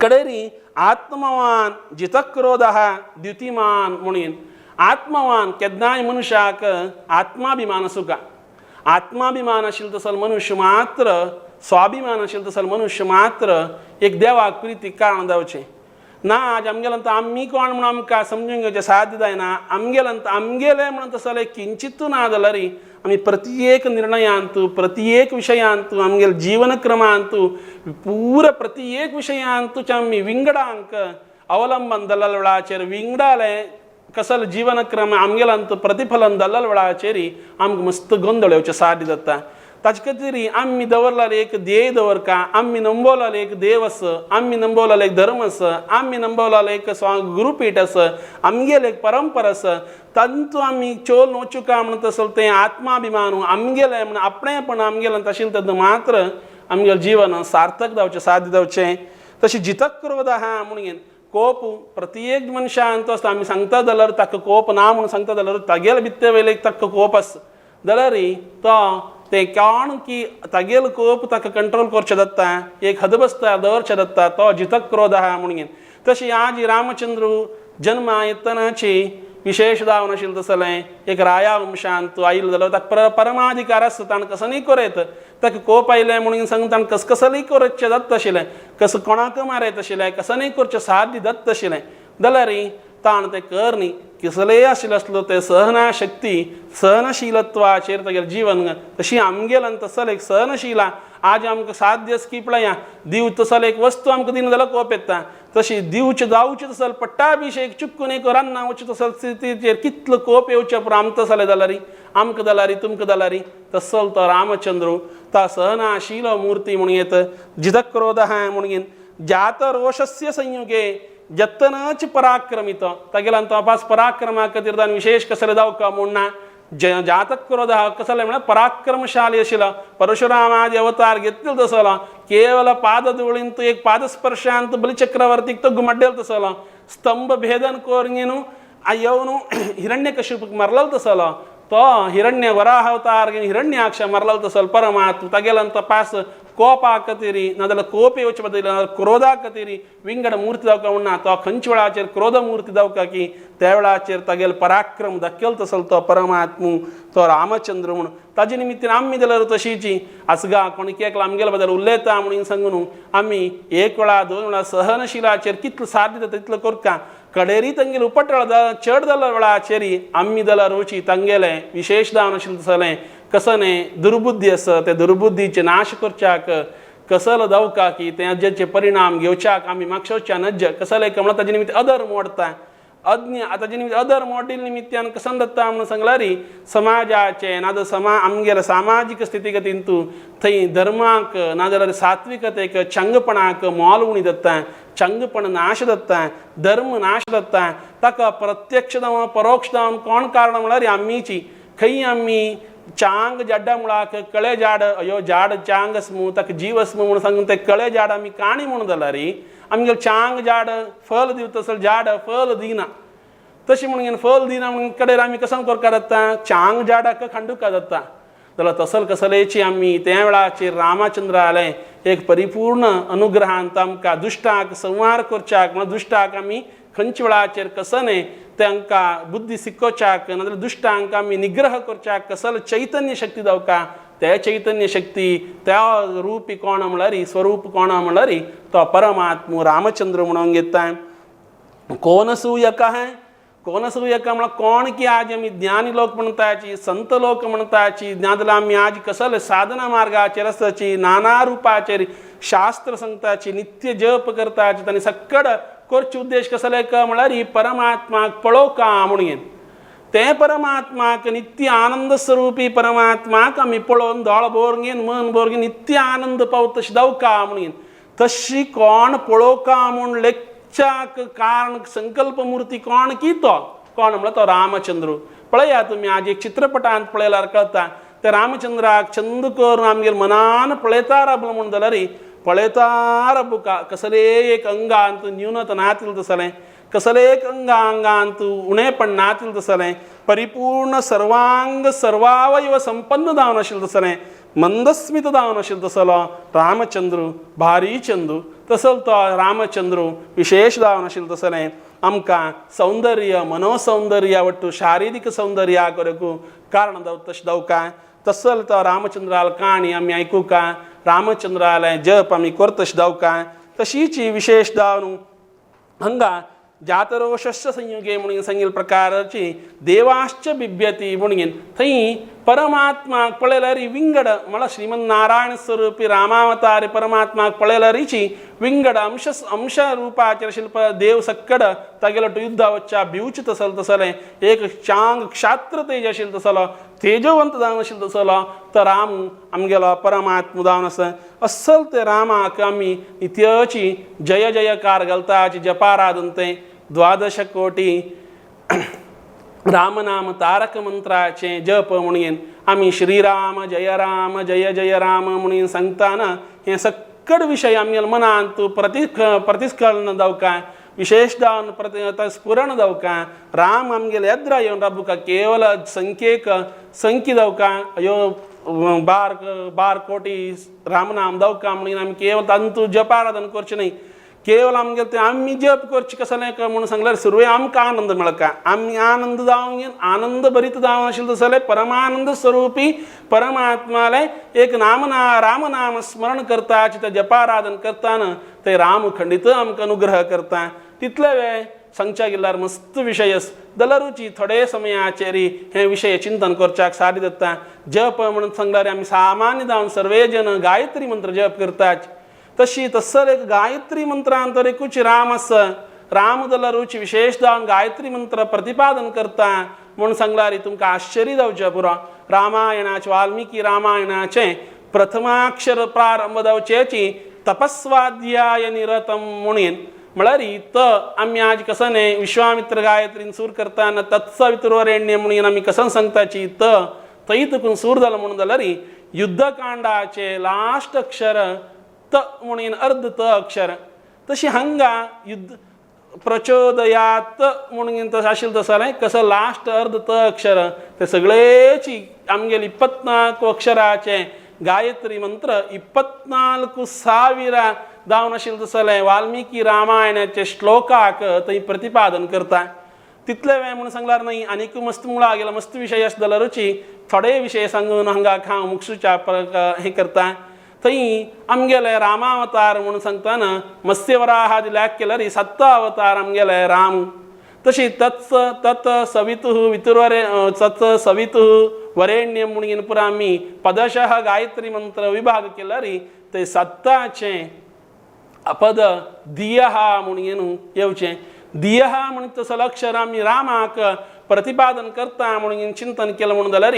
कडेरी आत्मवान जितक्रोधः द्युतिमान म्हणून आत्मवान केन्नाय मनशाक आत्माभिमान आसूका आत्माभिमान आशिल्लो तसल मनुष्य मात्र स्वाभिमान आशिल्लो तसल मनुष्य मात्र एक देवाक प्रितीक कारण जावचें ना. आज आमगेल्यान आमी कोण म्हणून आमकां समजून घेवचें साध्य जायना. आमगेल्यान आमगेलें म्हणून तसलें किंचितूय ना जाल्यार आमी प्रत्येक निर्णयांत प्रत्येक विशयांत आमगेले जीवनक्रमांत पूरा प्रत्येक विशयांतूच आमी विंगडांक अवलंबन दल्लल वेळाचेर विंगडाले कसल जीवनक्रम आमगेल्यांत प्रतिफलन दल्लल वेळाचेर आमकां मस्त गोंदळ येवचें साध्य जाता. ताचे खातीर आमी दवरलेलें एक ध्येय दवरका, आमी नंबवलेलो एक देव आसा, आमी नंबवलेलो एक धर्म आसा, आमी नंबवलेलो एक गुरुपीठ आसा, आमगेले एक परंपरा आसा, तांतू आमी चोल वचुका म्हणून तसो तें आत्माभिमान आमगेलें म्हण आपणेपण आमगेलें तशें तेन्ना मात्र आमगेलें जीवन सार्थक जावचें साध्य जावचें. तशें जितक्रोध आहा म्हणून कोप प्रत्येक मनशान तो आसता. आमी सांगता जाल्यार ताका कोप ना म्हणून सांगता जाल्यार तागेले भित्ते वयले ताका कोप आसा जाल्यार तो ते कोण की तागेलो कोप ताका कंट्रोल करचें जाता, एक हदबस्ता दवरचें जाता, तो जितक्रोध आहा म्हणून. तशी आज रामचंद्र जन्मा येतनाची विशेष जावन आशिल्लें तसलें एक राया वंशांत आयिल्लो जाल्यार ताका परमाधिकार आसता, ताणें कसनीय करयत. ताका कोप आयलें म्हणून सांगून ताणें कसकसलीय करचें जाता आशिल्लें, कसो कोणाक मारयत आशिल्लें, कसनीय करचें साध्य जाता आशिल्लें जाल्यार ताणें तें कर न्ही. कसलेय आशिल्लो आसलो तें सहनाशक्ती सहनशीलत्वाचेर तागेलें जीवन तशी आमगेल्यान तसलें एक सहनशीला आज आमकां साध्य आसा की पळया दिव तसलें एक वस्तू आमकां दिना जाल्यार कोप येता, तशी दिवचें जावचें तसलें पट्टाभिशेक चुकून एक रान्ना वचचें तसलें स्थितीचेर कितलो कोप येवचें पुरो आमकां तसलें जाल्यार आमकां जाल्यार तुमकां जाल्यार तसल तो रामचंद्र ता सहनाशील मूर्ती म्हणून येत. जितक्रोध म्हणून जातरोषस्य संयुगे जत्तनाच पराक्रमित तागेल्यान तो अपास पराक्रमा खातीर ताणें विशेष कसलें जावका म्हूण ना. जातक्रोध कसलें म्हळ्यार पराक्रमशाली आशिल्लो परशुरामादि अवतार घेतलो तसलो केवल पादधुळींत एक पादस्पर्शांत बलिचक्रवर्तीक तो गुमड्डेल तसलो स्तंभ भेदन करून येवन हिरण्यकशिपूक मरलो तसलो तो हिरण्य वराह अवतार हिरण्याक्ष मरलो तसलो परमात्मा तागेल्यान तपास कोपा खातीर नाजाल्यार कोप येवचे बदल क्रोधा खातीर विंगड मूर्ती जावका म्हणना. तो खंयच्या वेळाचेर क्रोध मूर्ती जावका की त्या वेळाचेर तागेलो पराक्रम दाखयल तसलो तो परमात्मू तो रामचंद्र म्हूण. ताजे निमित्तान आमी जाल्यार तशीची आसगा कोण एकला आमगेल्या बद्दल उलयता म्हणून सांगून आमी एक वेळा दोन वेळा सहनशिलाचेर कितलो साध्य जाता तितलो करता. कडेरी तांगेले उपटळ चड जाल्या वेळाचेर आमी जाल्यार रुची तांगेलें विशेष जावन आशिल्लें तसलें कसलें दुर्बुद्धी आसा ते दुर्बुद्धीचे नाश करच्याक कसल जावका की तेजेचे परिणाम घेवच्याक आमी मागशेच्या नज्ज कसलें म्हणल्यार ताजे निमित्त अधर्म मोडता अज्ञ ताजे निमित्त अधर्म मोडिल्ले निमित्तान कसन जाता म्हणून सांगल्यार समाजाचे नाजाल्यार आमगेले सामाजीक स्थितीगतींतू थंय धर्माक नाजाल्यार सात्विकतेक चंगपणाक मोल उणी जाता, चंगपण नाश जाता, धर्म नाश जाता. ताका प्रत्यक्ष जावं परोक्ष जावन कोण कारण म्हळ्यार आमीची खंय आमी चांग जाड्डा मुळाक कळे झाड अयो झाड चांग आसमू ताका जीव आसमू म्हणून सांगून ते कळे झाड आमी काणी म्हणून जाल्यार आमगेलें चांग झाड फल दिवता तसलें झाड फल दिना. तशें म्हणून फल दिना म्हणून कडेर आमी कसो करका जाता चांग झाडाक खांडुका जाता. जाल्यार तसल कसलेची आमी त्या वेळाचेर रामचंद्र आलें एक परिपूर्ण अनुग्रहांत आमकां दुश्टाक संहार करच्याक म्हळ्यार दुश्टाक आमी खंयच्या वेळाचेर कसने तांकां बुद्धी शिकोवच्याक नाजाल्यार दुश्टांक आमी निग्रह करच्याक कसल चैतन्य शक्ती जावका त्या चैतन्य शक्ती त्या रुपी कोण म्हणल्यार स्वरूप कोण म्हणल्यार तो परमात्मू रामचंद्र म्हणून घेता. कोण सूयक है कोण सूयक म्हळ्यार कोण की आज आमी ज्ञानी लोक म्हणटाची संत लोक म्हणटाची नाजाल्यार आमी आज कसले साधना मार्गाचेर आसाची नाना रुपाचेर शास्त्र सांगताची नित्य जप करताची तांणी सक्कड करचे उद्देश कसले म्हळ्यार ही परमात्माक पळोवका म्हणून ते परमात्माक नित्य आनंद स्वरूपी परमात्माक आमी पळोवन दोळ बोरगेन मन बोरगेन नित्य आनंद पावत तशी जावका म्हणून तशी कोण पळोवका म्हूण लेखच्याक कारण संकल्प मूर्ती कोण की तो कोण म्हळ्यार तो रामचंद्र. पळया तुमी आज एक चित्रपटांत पळयल्यार कळता त्या रामचंद्राक चंद करून आमगेर मनान पळयता राबलो म्हूण जाल्यार पळयता रबुका कसले एक अंगांत न्यूनत नातील तसलें, कसले एक अंगांगांत उणेपण नातील तसलें, परिपूर्ण सर्वांग सर्वावयव संपन्न जावन आशिल्लें तसलें, मंदस्मित जावन आशिल्लें तसलो रामचंद्र भारी चंद्र तसल तो रामचंद्र विशेष जावन आशिल्लें तसलें आमकां सौंदर्य मनोसौंदर्य वट्टू शारिरीक सौंदर्य करूंक कारण तशें दवका तसल तो रामचंद्राल काणी आमी आयकुका, रामचंद्रालें जप आमी करतशें दवका. तशीच विशेष जावन हांगा जातरोशस्य संयुगे म्हणून सांगिल्ले प्रकाराची देवाश्च बिभ्यती म्हणून थंय परमात्माक पळयल्यार विंगड म्हळ्यार श्रीमन्नारायण स्वरुपी रामावतारी परमात्माक पळयल्यारीची विंगड अंश अंश रुपाचेर शिल्प देव सक्कड तागेलो युद्धा वच्च्या भिवच तसल तसलें एक चांग क्षात्र तेज आशिल्लो तसलो तेजवंत जावन आशिल्लो तसलो तो राम आमगेलो परमात्मा जावन आसा. अस्सल ते रामाक आमी नित्याची जय जयकार घालताची जपाराधन तें द्वादश कोटी रामनाम तारक मंत्राचें जप म्हणून आमी श्रीराम जय राम जय जय राम म्हणून सांगताना हें सक्कड विशय आमगेल्या मनांत प्रतिस्कलन जावका, विशेष जावन प्रति स्फुरण जावका. राम आमगेले एद्रा येवन राबुका केवल संख्येक संख्य जावका अयो बार बार कोटी रामनाम जावका म्हणून आमी केवल तांतू जपाराधन करचें न्हय. केवल आमगेले तें आमी जप करचें कसलें म्हणून सांगल्यार सुरवे आमकां आनंद मेळका, आमी आनंद जावन आनंद भरीत जावन आशिल्लें तसलें परमानंद स्वरुपी परमात्मालें एक नामना रामनाम स्मरण करता तें जपाराधन करताना ते राम खंडीत आमकां अनुग्रह करता. तितले वेळ सांगच्या गेल्यार मस्त विशय दलरुची थोडे समयाचेर हे विशय चिंतन करच्याक सारी जाता. जप म्हणून सांगल्यार आमी सामान्य जावन सर्वे जन गायत्री मंत्र जप करतात. तशी तसर एक गायत्री मंत्रांतर एकूच राम आसा, राम दलरुची विशेष जावन गायत्री मंत्र प्रतिपादन करता म्हूण सांगल्यार तुमकां आश्चर्य जावचें पुरो. रामायणाचें वाल्मिकी रामायणाचें प्रथमाक्षर प्रारंभ जावचेची तपस्वाध्याय निरतम म्हणून म्हळ्यार त आमी आज कसं न्ही विश्वामित्र गायत्रीन सूर करताना तत्सवितुर्वरेण्य म्हणून आमी कसं सांगताची त थंय तुकून सूर जालो म्हणून जाल्यार युद्धकांडाचें लास्ट अक्षर त म्हणून अर्ध त अक्षर तशी हांगा युद्ध प्रचोदयात म्हणून तशें आशिल्लें तसलें कसं लास्ट अर्ध त अक्षर ते सगळेची आमगेले 24 अक्षराचें गायत्री मंत्र 24,000 जावन आशिल्लें तसलें वाल्मिकी रामायणाचे श्लोकाक थंय प्रतिपादन करता. तितले वेळ म्हणून सांगल्यार न्हय आनीक मस्त मुळा गेला मस्त विशय आसा जाल्यारूची थोडे विशय सांगून हांगा हांव मुक्षुच्या हें करता. थंय आमगेले रामावतार म्हणून सांगतना मत्स्यवराहादी लेख केल्यार सत्ता अवतार आमगेले राम तशी तत्स तत् सवितुः वितुर्वरे तत् सवितुः वरेण्य म्हणून पुरा आमी पदशः गायत्री मंत्र विभाग केल्यार ते सत्ताचें पद दियः म्हणून येवचें. दियः म्हण तसो अक्षर आमी रामाक प्रतिपादन करता म्हणून चिंतन केलें म्हणून जाल्यार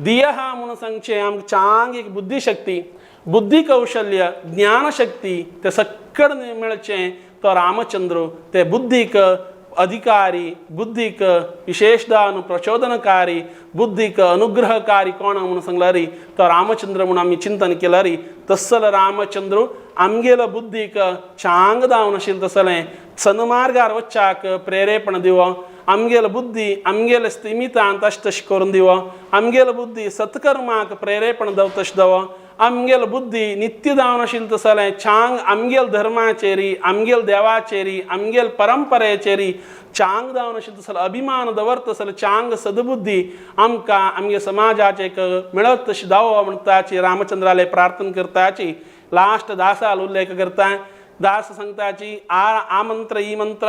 दियः म्हणून सांगचें आमकां चांग एक बुद्धिशक्ती बुद्धी कौशल्य ज्ञानशक्ती ते सक्कड मेळचें तो रामचंद्र ते बुद्धीक अधिकारी बुद्धीक विशेषदान प्रचोदनकारी बुद्धीक अनुग्रहकारी कोण म्हणून सांगल्यार तो रामचंद्र म्हणून आमी चिंतन केल्यार तसल रामचंद्र आमगेलो बुद्धीक चांग जावन आशिल्लें तसलें सन्मार्गार वच्चाक प्रेरेपण दिवो, आमगेलो बुद्धी आमगेले स्थिमितान तश तशें करून दिवो, आमगेलो बुद्धी सत्कर्माक प्रेरेपण दव तशें दवो, आमगेलो बुद्धी नित्य जावन आशिल्लें तसलें चांग आमगेल धर्माचेरी आमगेल देवाचेरी आमगेल परंपरेचेरी चांग जावन आशिल्लें तसलें अभिमान दवर तसलें चांग सदबुद्धी आमकां आमगे समाजाचे एक मेळत तशें दावो म्हणटाची रामचंद्राले प्रार्थना करताची. लास्ट दासाल उल्लेख करता. दास सांगताची आ आमंत्र ई मंत्र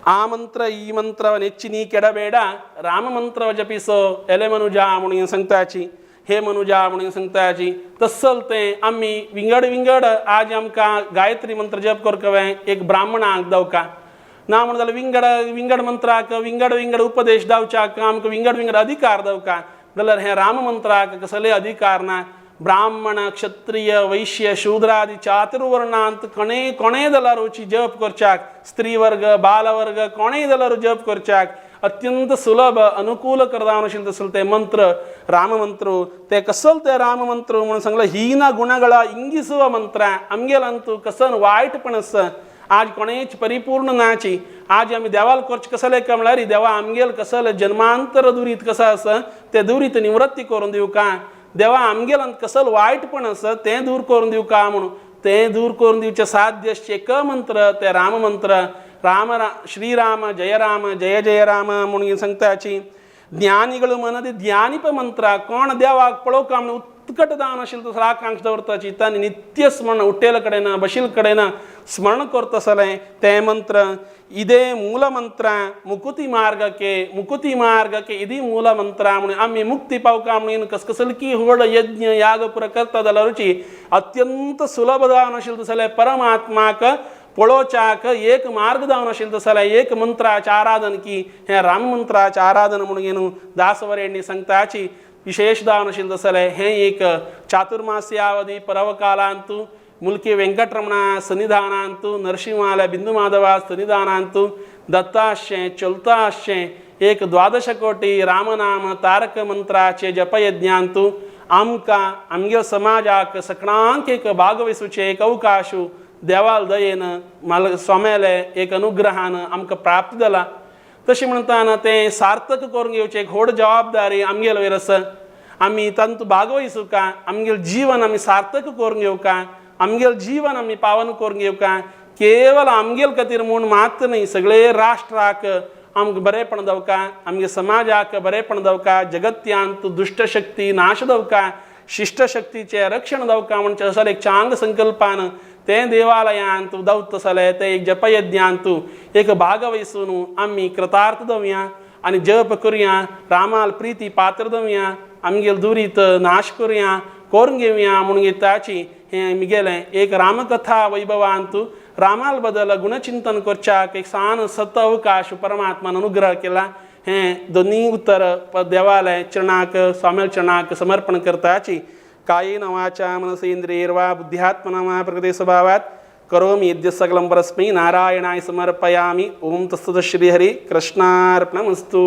ಆ ಮಂತ್ರ ಈ ಮಂತ್ರವ ನೆಚ್ಚಿ ನೀ ಕೆಡಬೇಡ ರಾಮ ಮಂತ್ರವ ಜಪಿಸೋ ಎಲೆ ಮನುಜ म्हणून सांगताची हे मनुजा म्हणून सांगताची. तसल तें आमी विंगड विंगड आज आमकां गायत्री मंत्र जप करकवे एक ब्राह्मणाक दवका ना म्हणून जाल्यार विंगड विंगड मंत्राक विंगड विंगड उपदेश दावच्याक आमकां विंगड विंगड अधिकार दवका जाल्यार हे राम मंत्राक कसले अधिकार ना. ब्राह्मण क्षत्रिय वैश्य शूद्रादी चातुर्वर्णांत कोणे कोणेय जाल्यार जप करच्याक स्त्री वर्ग बालवर्ग कोणेय जाल्यार जप करच्याक अत्यंत सुलभ अनुकूल करदावन आशिल्लें तसलें तें मंत्र राममंत्र. ते कसल ते राममंत्र म्हणून सांगलें, हीನ ಗುಣಗಳ ಇಂಗಿಸುವ ಮಂತ್ರ. आमगेलांतू कसन वायटपण आसा, आज कोणेच परिपूर्ण नाची. आज आमी देवाल करचें कसलें काय म्हळ्यार, देवा आमगेल कसल जन्मांतर दुरीत कसो आसा तें दुरीत निवृत्ती करून दिवका, देवा आमगेलांत कसल वायटपण आसा तें दूर करून दिवका म्हणून. तें दूर करून दिवचें साध्य आसचें एक मंत्र तें राममंत्र. राಮ ರಾ ಶ್ರೀರಾಮ ಜಯ ರಾಮ ಜಯ ಜಯ ರಾಮ म्हणून सांगताची. ज्ञानिಗಳು ಮನದಿ ಧ್ಯಾನಿಪ ಮಂತ್ರ. कोण देवाक पळोवका म्हणून उत्कट दान आशिल्लो तसो आकांक्ष दवरताची, तांणी नित्य स्मरण उठेल कडेन बशील कडेन स्मरण करतसलें तें मंत्र. ಇದೇ ಮೂಲ ಮಂತ್ರ ಮುಕುತಿ ಮಾರ್ಗಕ್ಕೆ, ಮುಕುತಿ ಮಾರ್ಗಕ್ಕೆ ಇದೇ ಮೂಲ ಮಂತ್ರ म्हणून. आमी मुक्ती पावका म्हणून कसकसलकी व्हड यज्ञ याग पुरा करता जाल्यार रुची अत्यंत सुलभ जावन आशिल्लें तसलें परमात्माक पळोवच्याक एक मार्ग जावन आशिल्लें तसलें एक मंत्राचें आराधन की हें राम मंत्राचें आराधन म्हणून न्हू दासवरेण्य सांगताची. विशेष जावन आशिल्लें तसलें हें एक चातुर्मास्यावधि पर्वकालांतु मुल्की वेंकटरमण सन्निधानांतु, नरसिंहाల बिंदुमाधव सन्निधानांतु दत्ताशें चलताशें एक द्वादश कोटी रामनाम तारक मंत्राचे जपयज्ञांतु आमकां आमगे समाजाक सकणांक एक भागवसूचे एक अवकाश देवाल दयेन माल स्वाम्याले एक अनुग्रहान आमकां प्राप्त जाला. तशें म्हणटाना तें सार्थक करून घेवचें एक व्हड जबाबदारी आमगेले वयर आसा. आमी तातूंत भागवयसूका, आमगेलें जीवन आमी सार्थक करून घेवका, आमगेलें जीवन आमी पावन करून घेवका. केवल आमगेले खातीर म्हूण मात्र न्ही, सगळे राष्ट्राक आमकां बरेपण दवका, आमगे समाजाक बरेपण दवका, जगत्यांत दुश्टशक्ती नाश दवका, शिश्टशक्तीचें रक्षण दवका म्हणचे असो एक चांग संकल्पान तें देवालयांत दवतसले तें एक जपयज्ञांतु एक भागवयसून आमी कृतार्थ दवया आनी जप करुया, रामाल प्रिती पात्र दवया, आमगेल दुरीत नाश करुया, करून घेवया म्हणून ताची हें मिगेलें एक रामकथा वैभवांतु रामाल बदल गुणचिंतन करच्याक एक सान सत अवकाश परमात्मान अनुग्रह केला. हें दोनी उत्तर देवालय चरणाक स्वाम्याल चरणाक समर्पण करताची. कायेन वाचा मनसेन्द्रियैर्वा बुद्ध्यात्मना वा प्रकृते स्वभावात् करोमि यद्य सकलं परस्मै नारायणाय समर्पयामि. ओम तत्सत्. श्रीहरि कृष्णार्पणमस्तु.